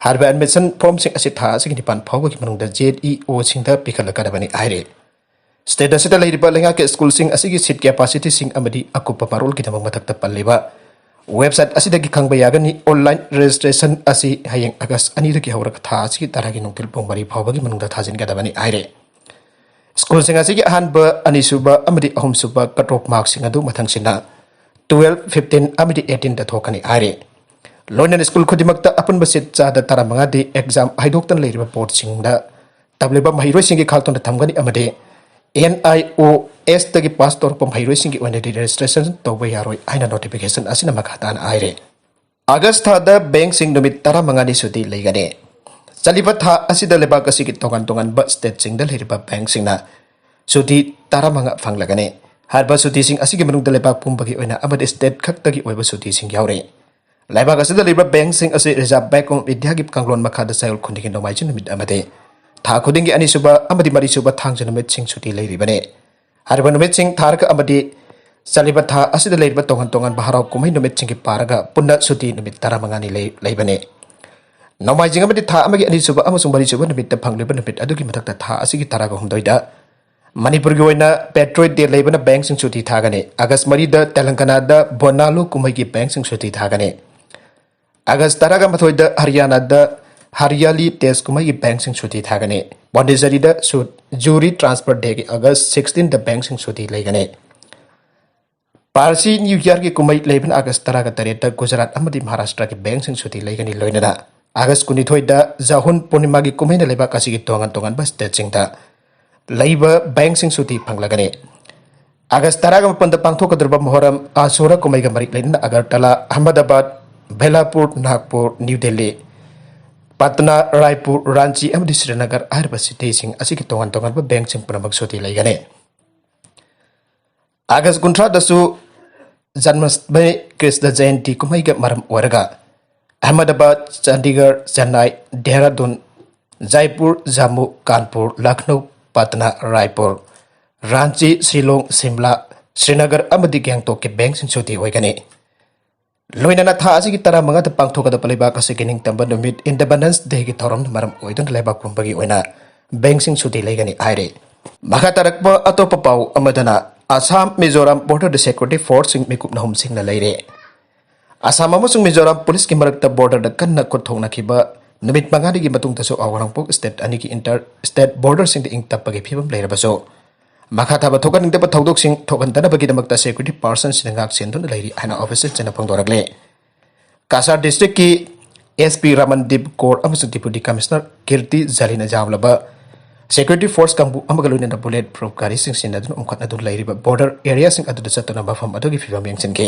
ꯍꯥꯏꯔꯤꯕ admission form ꯁꯤꯡ ꯑꯁꯤ ꯊꯥ ꯑꯁꯤꯒꯤ ꯅꯤꯄꯥꯟ ꯐꯥꯎꯕꯒꯤ ꯃꯅꯨꯡꯗ Z E O ꯁꯤꯡꯗ ꯄꯤꯈꯠꯂꯛꯀꯗꯕꯅꯤ ꯍꯥꯏꯔꯤ꯫ State ꯑꯁꯤꯗ ꯂꯩꯔꯤꯕ ꯂꯩꯉꯥꯛꯀꯤ ꯁ꯭ꯀꯨꯜꯁꯤꯡ ꯑꯁꯤꯒꯤ seat capacity ꯁꯤꯡ ꯑꯃꯗꯤ ꯑꯀꯨꯞꯄ ꯃꯔꯣꯜꯒꯤꯗꯃꯛ ꯃꯊꯛꯇ ꯄꯜꯂꯤꯕ website ꯑꯁꯤꯗꯒꯤ ꯈꯪꯕ ꯌꯥꯒꯅꯤ꯫ Online registration ꯑꯁꯤ ꯍꯌꯦꯡ August ꯑꯅꯤꯗꯒꯤ ꯍꯧꯔꯒ ꯊꯥ ꯑꯁꯤꯒꯤ ꯇꯔꯥꯒꯤ ꯅꯨꯡꯊꯤꯜ ꯄꯨꯡ ꯃꯔꯤ ꯐꯥꯎꯕꯒꯤ ꯃꯅꯨꯡꯗ ꯊꯥꯖꯤꯟꯒꯗꯕꯅꯤ ꯍꯥꯏꯔꯤ꯫ ꯁ꯭ꯀꯨꯜꯁꯤꯡ ꯑꯁꯤꯒꯤ ꯑꯍꯥꯟꯕ, ꯑꯅꯤꯁꯨꯕ ꯑꯃꯗꯤ ꯑꯍꯨꯝꯁꯨꯕ cut off mark ꯁꯤꯡ ꯑꯗꯨ ꯃꯊꯪꯁꯤꯅ twelve, fifteen ꯑꯃꯗꯤ eighteen ꯗ ꯊꯣꯛꯀꯅꯤ ꯍꯥꯏꯔꯤ꯫ ꯂꯣꯏꯅꯅ ꯁ꯭ꯀꯨꯜ ꯈꯨꯗꯤꯡꯃꯛꯇ ꯑꯄꯨꯟꯕ seat ꯆꯥꯗ ꯇꯔꯥꯃꯉꯥꯗꯤ exam ꯍꯥꯏꯗꯣꯛꯇꯅ ꯂꯩꯔꯤꯕ board ꯁꯤꯡꯗ ꯇꯝꯂꯤꯕ ꯃꯍꯩꯔꯣꯏꯁꯤꯡꯒꯤ ꯈꯥꯛꯇꯨꯅ ꯊꯝꯒꯅꯤ ꯑꯃꯗꯤ N I O S ꯇꯒꯤ pass ꯇꯧꯔꯛꯄ ꯃꯍꯩꯔꯣꯏꯁꯤꯡꯒꯤ ꯑꯣꯏꯅꯗꯤ registration ꯇꯧꯕ ꯌꯥꯔꯣꯏ ꯍꯥꯏꯅ notification ꯑꯁꯤꯅ ꯃꯈꯥ ꯇꯥꯅ ꯍꯥꯏꯔꯤ꯫ August ꯊꯥꯗ bank ꯁꯤꯡ ꯅꯨꯃꯤꯠ ꯇꯔꯥꯃꯉꯥꯅꯤ ꯁꯨꯇꯤ ꯂꯩꯒꯅꯤ꯫ ꯆꯠꯂꯤꯕ ꯊꯥ ꯑꯁꯤꯗ ꯂꯩꯕꯥꯛ ꯑꯁꯤꯒꯤ ꯇꯣꯉꯥꯟ ꯇꯣꯉꯥꯟꯕ state ꯁꯤꯡꯗ ꯂꯩꯔꯤꯕ bank ꯁꯤꯡꯅ ꯁꯨꯇꯤ ꯇꯔꯥꯃꯉꯥ ꯐꯪꯂꯒꯅꯤ꯫ ꯍꯥꯏꯔꯤꯕ ꯁꯨꯇꯤꯁꯤꯡ ꯑꯁꯤꯒꯤ ꯃꯅꯨꯡꯗ ꯂꯩꯕꯥꯛ ꯄꯨꯝꯕꯒꯤ ꯑꯣꯏꯅ ꯑꯃꯗꯤ state ꯈꯛꯇꯒꯤ ꯑꯣꯏꯕ ꯁꯨꯇꯤꯁꯤꯡ ꯌꯥꯎꯔꯤ꯫ ꯂꯩꯕꯥꯛ ꯑꯁꯤꯗ ꯂꯩꯔꯤꯕ bank ꯁꯤꯡ ꯑꯁꯤ Reserve Bank of India ꯒꯤ ꯀꯥꯡꯂꯣꯟ ꯃꯈꯥꯗ ꯆꯌꯣꯜ ꯈꯨꯗꯤꯡꯒꯤ ꯅꯣꯡꯃꯥꯏꯖꯤꯡ ꯅꯨꯃꯤꯠ ꯑꯃꯗꯤ ꯊꯥ ꯈꯨꯗꯤꯡꯒꯤ ꯑꯅꯤꯁꯨꯕ ꯑꯃꯗꯤ ꯃꯔꯤꯁꯨꯕ ꯊꯥꯡꯖ ꯅꯨꯃꯤꯠꯁꯤꯡ ꯁꯨꯇꯤ ꯂꯩꯔꯤꯕꯅꯤ꯫ ꯍꯥꯏꯔꯤꯕ ꯅꯨꯃꯤꯠꯁꯤꯡ ꯊꯥꯔꯒ ꯑꯃꯗꯤ ꯆꯠꯂꯤꯕ ꯊꯥ ꯑꯁꯤꯗ ꯂꯩꯔꯤꯕ ꯇꯣꯉꯥꯟ ꯇꯣꯉꯥꯟꯕ ꯍꯔꯥꯎ ꯀꯨꯝꯍꯩ ꯅꯨꯃꯤꯠꯁꯤꯡꯒꯤ ꯄꯥꯔꯒ ꯄꯨꯟꯅ ꯁꯨꯇꯤ ꯅꯨꯃꯤꯠ ꯇꯔꯥꯃꯉꯥꯅꯤ ꯂꯩ-, ꯂꯩꯕꯅꯤ꯫ ꯅꯣꯡꯃꯥꯏꯖꯤꯡ ꯑꯃꯗꯤ ꯊꯥ ꯑꯃꯒꯤ ꯑꯅꯤꯁꯨꯕ ꯑꯃꯁꯨꯡ ꯃꯔꯤꯁꯨꯕ ꯅꯨꯃꯤꯠꯇ ꯐꯪꯂꯤꯕ ꯅꯨꯃꯤꯠ ꯑꯗꯨꯒꯤ ꯃꯊꯛꯇ ꯊꯥ ꯑꯁꯤꯒꯤ ꯇꯔꯥꯒ ꯍꯨꯝꯗꯣꯏꯗ ꯃꯅꯤꯄꯨꯔꯒꯤ ꯑꯣꯏꯅ Patriots Day ꯂꯩꯕꯅ bank ꯁꯤꯡ ꯁꯨꯇꯤ ꯊꯥꯒꯅꯤ꯫ August ꯃꯔꯤꯗ ꯇꯦꯂꯪꯒꯅꯥꯗ ꯕꯣꯅꯥꯂꯨ ꯀꯨꯝꯍꯩꯒꯤ bank ꯁꯤꯡ ꯁꯨꯇꯤ ꯊꯥꯒꯅꯤ꯫ August ꯇꯔꯥꯒ ꯃꯥꯊꯣꯏꯗ ꯍꯔꯤꯌꯥꯅꯥꯗ Hariyali Days ꯀꯨꯝꯍꯩꯒꯤ bank ꯁꯤꯡ ꯁꯨꯇꯤ ꯊꯥꯒꯅꯤ꯫ ꯄꯣꯟꯗꯤꯆꯦꯔꯤꯗ ꯁꯨ-, Juri Transfer Day ꯒꯤ August sixteen ꯗ bank ꯁꯤꯡ ꯁꯨꯇꯤ ꯂꯩꯒꯅꯤ꯫ ꯄꯥꯔꯁꯤ New Year ꯒꯤ ꯀꯨꯝꯍꯩ ꯂꯩꯕꯅ August ꯇꯔꯥꯒ ꯇꯔꯦꯠꯇ ꯒꯨꯖꯔꯥꯠ ꯑꯃꯗꯤ ꯃꯍꯥꯔꯥꯁꯇ꯭ꯔꯒꯤ bank ꯁꯤꯡ ꯁꯨꯇꯤ ꯂꯩꯒꯅꯤ꯫ ꯂꯣꯏꯅꯅ August ꯀꯨꯟꯅꯤꯊꯣꯏꯗ ꯖꯥꯍꯨꯟ ꯄꯨꯔꯅꯤꯃꯥꯒꯤ ꯀꯨꯝꯍꯩꯅ ꯂꯩꯕꯥꯛ ꯑꯁꯤꯒꯤ ꯇꯣꯉꯥꯟ ꯇꯣꯉꯥꯟꯕ state ꯁꯤꯡꯗ ꯂꯩꯕ ꯕꯦꯡꯁꯤꯡ ꯁꯨꯇꯤ ꯐꯪꯂꯒꯅꯤ꯫ ꯑꯥꯒꯁ ꯇꯔꯥꯒ ꯃꯥꯄꯟꯗ ꯄꯥꯡꯊꯣꯛꯀꯗꯧꯔꯤꯕ ꯃꯣꯍꯔꯝ ꯑꯁꯨꯔꯥ ꯀꯨꯝꯍꯩꯒ ꯃꯔꯤ ꯂꯩꯅꯅ ꯑꯒꯔꯇꯂꯥ, ꯑꯍꯃꯗꯥꯕꯥꯗ, ꯕꯦꯂꯥꯄꯨꯔ, ꯅꯥꯒꯄꯨꯔ, ꯅ꯭ꯌꯨ ꯗꯦꯜꯂꯤ, ꯄꯠꯅꯥ, ꯔꯥꯏꯄꯨꯔ, ꯔꯥꯟꯆꯤ ꯑꯃꯗꯤ ꯁ꯭ꯔꯤꯅꯒꯔ ꯍꯥꯏꯔꯤꯕ ꯁꯤꯇꯤꯁꯤꯡ ꯑꯁꯤꯒꯤ ꯇꯣꯉꯥꯟ ꯇꯣꯉꯥꯟꯕ ꯕꯦꯡꯁꯤꯡ ꯄꯨꯝꯅꯃꯛ ꯁꯨꯇꯤ ꯂꯩꯒꯅꯤ꯫ ꯑꯥꯒꯁ ꯀꯨꯟꯊ꯭ꯔꯥꯗꯁꯨ ꯖꯟꯃꯥꯁꯇꯃꯤ ꯀ꯭ꯔꯤꯁꯅ ꯖꯌꯟꯇꯤ ꯀꯨꯝꯍꯩꯒ ꯃꯔꯝ ꯑꯣꯏꯔꯒ ꯑꯍꯃꯗꯥꯕꯥꯗ, ꯆꯥꯟꯗꯤꯒꯔ, ꯆꯦꯟꯅꯥꯏ, ꯗꯦꯍꯔꯥꯗꯨꯟ, ꯖꯥꯏꯄꯨꯔ, ꯖꯝꯃꯨ, ꯀꯥꯟꯄꯨꯔ, ꯂꯈꯅꯧ, ꯄꯠꯅꯥ, ꯔꯥꯏꯄꯨꯔ, ꯔꯥꯟꯆꯤ, ꯁꯤꯂꯣꯡ, ꯁꯤꯝꯂꯥ, ꯁ꯭ꯔꯤꯅꯒꯔ ꯑꯃꯗꯤ ꯒꯦꯡꯇꯣꯛꯀꯤ ꯕꯦꯡꯁꯤꯡ ꯁꯨꯇꯤ ꯑꯣꯏꯒꯅꯤ꯫ ꯂꯣꯏꯅꯅ ꯊꯥ ꯑꯁꯤꯒꯤ ꯇꯔꯥꯃꯉꯥꯗ ꯄꯥꯡꯊꯣꯛꯀꯗꯕ ꯂꯩꯕꯥꯛ ꯑꯁꯤꯒꯤ ꯅꯤꯡꯇꯝꯕ ꯅꯨꯃꯤꯠ, ꯏꯟꯗꯤꯄꯦꯟꯗꯦꯟꯁ ꯗꯦꯒꯤ ꯊꯧꯔꯝꯅ ꯃꯔꯝ ꯑꯣꯏꯗꯨꯅ ꯂꯩꯕꯥꯛ ꯄꯨꯝꯕꯒꯤ ꯑꯣꯏꯅ ꯕꯦꯡꯁꯤꯡ ꯁꯨꯇꯤ ꯂꯩꯒꯅꯤ ꯍꯥꯏꯔꯤ꯫ ꯃꯈꯥ ꯇꯥꯔꯛꯄ ꯑꯇꯣꯞꯄ ꯄꯥꯎ ꯑꯃꯗꯅ, ꯑꯁꯥꯝ ꯃꯤꯖꯣꯔꯥꯝ ꯕꯣꯔꯗꯔꯗ ꯁꯦꯀ꯭ꯌꯨꯔꯤꯇꯤ ꯐꯣꯔꯁꯁꯤꯡ ꯃꯤꯀꯨꯞ ꯅꯍꯨꯝꯁꯤꯡꯅ ꯂꯩꯔꯦ꯫ ꯑꯁꯥꯝ ꯑꯃꯁꯨꯡ ꯃꯤꯖꯣꯔꯥꯝ ꯄꯨꯂꯤꯁꯀꯤ ꯃꯔꯛꯇ ꯕꯣꯔꯗꯔꯗ ꯀꯟꯅ ꯈꯨꯠ ꯊꯣꯛꯅꯈꯤꯕ ꯅꯨꯃꯤꯠ ꯃꯉꯥꯅꯤꯒꯤ ꯃꯇꯨꯡꯗꯁꯨ ꯑꯋꯥꯡ ꯅꯣꯡꯄꯣꯛ ꯁ꯭ꯇꯦꯠ ꯑꯅꯤꯒꯤ ꯏꯟꯇꯔ ꯁ꯭ꯇꯦꯠ ꯕꯣꯔꯗꯔꯁꯤꯡꯗ ꯏꯪ ꯇꯞꯄꯒꯤ ꯐꯤꯕꯝ ꯂꯩꯔꯕꯁꯨ, ꯃꯈꯥ ꯊꯥꯕ ꯊꯣꯛꯍꯟꯅꯤꯡꯗꯕ ꯊꯧꯗꯣꯛꯁꯤꯡ ꯊꯣꯛꯍꯟꯗꯅꯕꯒꯤꯗꯃꯛꯇ ꯁꯦꯀ꯭ꯌꯨꯔꯤꯇꯤ ꯄꯥꯔꯁꯟꯁꯤꯡꯅ ꯉꯥꯛ ꯁꯦꯟꯗꯨꯅ ꯂꯩꯔꯤ ꯍꯥꯏꯅ ꯑꯣꯐꯤꯁꯤꯌꯦꯜꯁꯤꯡꯅ ꯐꯣꯡꯗꯣꯔꯛꯂꯦ꯫ ꯀꯁꯥꯔ ꯗꯤꯁꯇ꯭ꯔꯤꯛꯀꯤ ꯑꯦꯁ ꯄꯤ ꯔꯃꯟꯗꯤꯞ ꯀꯣꯔ ꯑꯃꯁꯨꯡ ꯗꯤꯄꯨꯇꯤ ꯀꯃꯤꯁꯅꯔ ꯀꯤꯔꯇꯤ ꯖꯂꯤꯅ ꯌꯥꯝꯂꯕ ꯁꯦꯀ꯭ꯌꯨꯔꯤꯇꯤ ꯐꯣꯔꯁ ꯀꯥꯡꯕꯨ ꯑꯃꯒ ꯂꯣꯏꯅꯅ ꯕꯨꯂꯦꯠ ꯄ꯭ꯔꯨꯐ ꯒꯥꯔꯤꯁꯤꯡ ꯁꯤꯖꯤꯟꯅꯗꯨꯅ ꯎꯪꯈꯠꯅꯗꯨꯅ ꯂꯩꯔꯤꯕ ꯕꯣꯔꯗꯔ ꯑꯦꯔꯤꯌꯥꯁꯤꯡ ꯑꯗꯨꯗ ꯆꯠꯇꯨꯅ ꯃꯐꯝ ꯑꯗꯨꯒꯤ ꯐꯤꯕꯝ ꯌꯦꯡꯁꯤꯟꯈꯤ꯫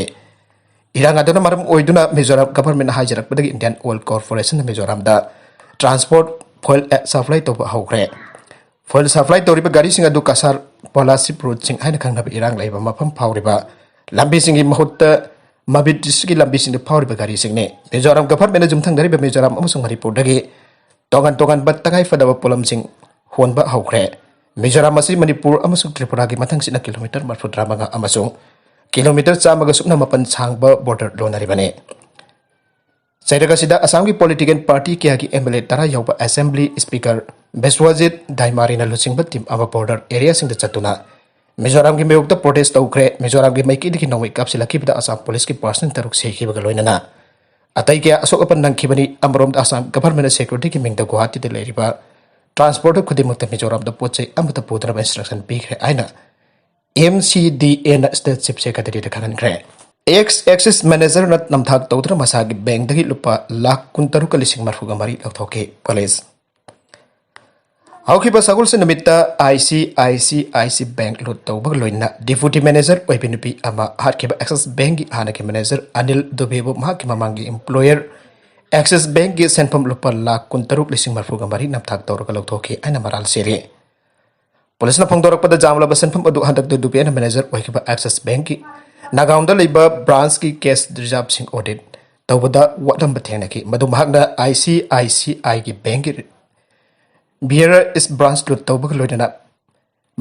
ꯏꯔꯥꯡ ꯑꯗꯨꯅ ꯃꯔꯝ ꯑꯣꯏꯗꯨꯅ ꯃꯤꯖꯣꯔꯥꯝ ꯒꯚꯔꯟꯃꯦꯟꯠꯅ ꯍꯥꯏꯖꯔꯛꯄꯗꯒꯤ ꯏꯟꯗꯤꯌꯟ ꯑꯣꯏꯜ ꯀꯣꯔꯄꯣꯔꯦꯁꯟꯅ ꯃꯤꯖꯣꯔꯥꯝꯗ ꯇ꯭ꯔꯥꯟꯁꯄꯣꯔꯠ ꯐ꯭ꯌꯨꯜ ꯁꯄ꯭ꯂꯥꯏ ꯇꯧꯕ ꯍꯧꯈ꯭ꯔꯦ꯫ ꯐ꯭ꯌꯨꯜ ꯁꯄ꯭ꯂꯥꯏ ꯇꯧꯔꯤꯕ ꯒꯥꯔꯤꯁꯤꯡ ꯑꯗꯨ ꯀꯁꯥꯔ ꯄꯣꯂꯥꯁꯤꯞ ꯔꯣꯗꯁꯤꯡ ꯍꯥꯏꯅ ꯈꯪꯅꯕ ꯏꯔꯥꯡ ꯂꯩꯕ ꯃꯐꯝ ꯐꯥꯎꯔꯤꯕ ꯂꯝꯕꯤꯁꯤꯡꯒꯤ ꯃꯍꯨꯠꯇ ꯃꯕꯤꯠ ꯗꯤꯁꯇ꯭ꯔꯤꯛꯀꯤ ꯂꯝꯕꯤꯁꯤꯡꯗ ꯐꯥꯎꯔꯤꯕ ꯒꯥꯔꯤꯁꯤꯡꯅꯤ꯫ ꯃꯤꯖꯣꯔꯥꯝ ꯒꯚꯔꯟꯃꯦꯟꯠꯅ ꯌꯨꯝꯊꯪꯅꯔꯤꯕ ꯃꯤꯖꯣꯔꯥꯝ ꯑꯃꯁꯨꯡ ꯃꯅꯤꯄꯨꯔꯗꯒꯤ ꯇꯣꯉꯥꯟ ꯇꯣꯉꯥꯟꯕ ꯇꯉꯥꯏ ꯐꯗꯕ ꯄꯣꯠꯂꯝꯁꯤꯡ ꯍꯣꯟꯕ ꯍꯧꯈ꯭ꯔꯦ꯫ ꯃꯤꯖꯣꯔꯥꯝ ꯑꯁꯤ ꯃꯅꯤꯄꯨꯔ ꯑꯃꯁꯨꯡ ꯇ꯭ꯔꯤꯄꯨꯔꯥꯒꯤ ꯃꯊꯪꯁꯤꯠꯅ ꯀꯤꯂꯣꯃꯤꯇꯔ ꯃꯔꯤꯐꯨꯇꯔꯥꯃꯉꯥ ꯑꯃꯁꯨꯡ ꯀꯤꯂꯣꯃꯤꯇꯔ ꯆꯥꯝꯃꯒ ꯁꯨꯞꯅ ꯃꯥꯄꯟ ꯁꯥꯡꯕ ꯕꯣꯔꯗꯔ ꯂꯣꯟꯅꯔꯤꯕꯅꯤ꯫ ꯆꯩꯔꯛ ꯑꯁꯤꯗ ꯑꯁꯥꯝꯒꯤ ꯄꯣꯂꯤꯇꯤꯀꯦꯜ ꯄꯥꯔꯇꯤ ꯀꯌꯥꯒꯤ ꯑꯦꯝ ꯑꯦꯜ ꯑꯦ ꯇꯔꯥ ꯌꯥꯎꯕ ꯑꯦꯁꯦꯝꯕ꯭ꯂꯤ ꯁ꯭ꯄꯤꯀꯔ ꯕꯤꯁ꯭ꯋꯖꯤꯠ ꯗꯥꯏꯃꯥꯔꯤꯅ ꯂꯨꯆꯤꯡꯕ ꯇꯤꯝ ꯑꯃ ꯕꯣꯔꯗꯔ ꯑꯦꯔꯤꯌꯥꯁꯤꯡꯗ ꯆꯠꯇꯨꯅ ꯃꯤꯖꯣꯔꯥꯝꯒꯤ ꯃꯥꯌꯣꯛꯇ ꯄ꯭ꯔꯣꯇꯦꯁ ꯇꯧꯈ꯭ꯔꯦ꯫ ꯃꯤꯖꯣꯔꯥꯝꯒꯤ ꯃꯥꯏꯀꯩꯗꯒꯤ ꯅꯣꯡꯃꯩ ꯀꯥꯞꯁꯤꯜꯂꯛꯈꯤꯕꯗ ꯑꯁꯥꯝ ꯄꯨꯂꯤꯁꯀꯤ ꯄꯥꯔꯁꯟ ꯇꯔꯨꯛ ꯁꯤꯈꯤꯕꯒ ꯂꯣꯏꯅꯅ ꯑꯇꯩ ꯀꯌꯥ ꯑꯁꯣꯛ ꯑꯄꯟ ꯅꯪꯈꯤꯕꯅꯤ꯫ ꯑꯃꯔꯣꯝꯗ ꯑꯁꯥꯝ ꯒꯚꯔꯟꯃꯦꯟꯠꯅ ꯁꯦꯀ꯭ꯌꯨꯔꯤꯇꯤꯒꯤ ꯃꯤꯡꯗ ꯒꯨꯋꯥꯍꯥꯇꯤꯗ ꯂꯩꯔꯤꯕ ꯇ꯭ꯔꯥꯟꯁꯄꯣꯔꯇꯔ ꯈꯨꯗꯤꯡꯃꯛꯇ ꯃꯤꯖꯣꯔꯥꯝꯗ ꯄꯣꯠ ꯆꯩ ꯑꯃꯠꯇ ꯄꯨꯗꯅꯕ ꯏꯟꯁꯇ꯭ꯔꯛꯁꯟ ꯄꯤꯈ꯭ꯔꯦ ꯍꯥꯏꯅ ꯑꯦꯝ ꯁꯤ ꯗꯤ ꯑꯦꯅ ꯁ꯭ꯇꯦꯠ ꯆꯤꯐ ꯁꯦꯀ꯭ꯔꯦꯇꯔꯤꯗ ꯈꯪꯍꯟꯈ꯭ꯔꯦ꯫ ꯑꯦꯛꯁ ꯑꯦꯛꯁꯤꯁ ꯃꯦꯅꯦꯖꯔꯅ ꯅꯝꯊꯥꯛ ꯇꯧꯗꯨꯅ ꯃꯁꯥꯒꯤ ꯕꯦꯡꯗꯒꯤ ꯂꯨꯄꯥ ꯂꯥꯈ ꯀꯨꯟꯇꯔꯨꯛꯀ ꯂꯤꯁꯤꯡ ꯃꯔꯤꯐꯨꯒ ꯃꯔꯤ ꯂꯧꯊꯣꯛꯈꯤ꯫ ꯄꯨꯂꯤꯁ꯫ ꯍꯧꯈꯤꯕ ꯁꯒꯣꯜꯁꯦꯟ ꯅꯨꯃꯤꯠꯇ I C I C I C bank ꯂꯨꯠ ꯇꯧꯕꯒ ꯂꯣꯏꯅꯅ ꯗꯤꯄ꯭ꯌꯨꯇꯤ ꯃꯦꯅꯦꯖꯔ ꯑꯣꯏꯕ ꯅꯨꯄꯤ ꯑꯃ ꯍꯥꯠꯈꯤꯕ ꯑꯦꯛꯁꯤꯁ ꯕꯦꯡꯛꯀꯤ ꯍꯥꯟꯅꯒꯤ ꯃꯦꯅꯦꯖꯔ ꯑꯅꯤꯜ ꯗꯨꯕꯦꯕꯨ ꯃꯍꯥꯛꯀꯤ ꯃꯃꯥꯡꯒꯤ ꯏꯝꯄ꯭ꯂꯣꯌꯔ ꯑꯦꯛꯁꯤꯁ ꯕꯦꯡꯛꯀꯤ ꯁꯦꯟꯐꯝ ꯂꯨꯄꯥ ꯂꯥꯈ ꯀꯨꯟꯇꯔꯨꯛ ꯂꯤꯁꯤꯡ ꯃꯔꯤꯐꯨꯒ ꯃꯔꯤ ꯅꯝꯊꯥꯛ ꯇꯧꯔꯒ ꯂꯧꯊꯣꯛꯈꯤ ꯍꯥꯏꯅ ꯃꯔꯥꯜ ꯁꯤꯔꯤ꯫ ꯄꯨꯂꯤꯁꯅ ꯐꯣꯡꯗꯣꯔꯛꯄꯗ, ꯖꯥꯝꯂꯕ ꯁꯦꯟꯐꯝ ꯑꯗꯨ ꯍꯟꯗꯛꯇ ꯗꯨꯕꯦꯅ ꯃꯦꯅꯦꯖꯔ ꯑꯣꯏꯈꯤꯕ ꯑꯦꯛꯁꯤꯁ ꯕꯦꯡꯛꯀꯤ ꯅꯥꯒꯥꯎꯟꯗ ꯂꯩꯕ ꯕ꯭ꯔꯥꯟꯁꯀꯤ ꯀꯦꯁ ꯔꯤꯖꯥꯔꯚꯁꯤꯡ ꯑꯣꯗꯤꯠ ꯇꯧꯕꯗ ꯋꯥꯠꯂꯝꯕ ꯊꯦꯡꯅꯈꯤ꯫ ꯃꯗꯨ ꯃꯍꯥꯛꯅ ꯑꯥꯏ ꯁꯤ ꯑꯥꯏ ꯁꯤ ꯑꯥꯏꯒꯤ ꯕꯦꯡꯛꯀꯤ ꯕꯤꯌꯔ ꯏꯁ ꯕ꯭ꯔꯥꯟꯁ ꯂꯨꯠ ꯇꯧꯕꯒ ꯂꯣꯏꯅꯅ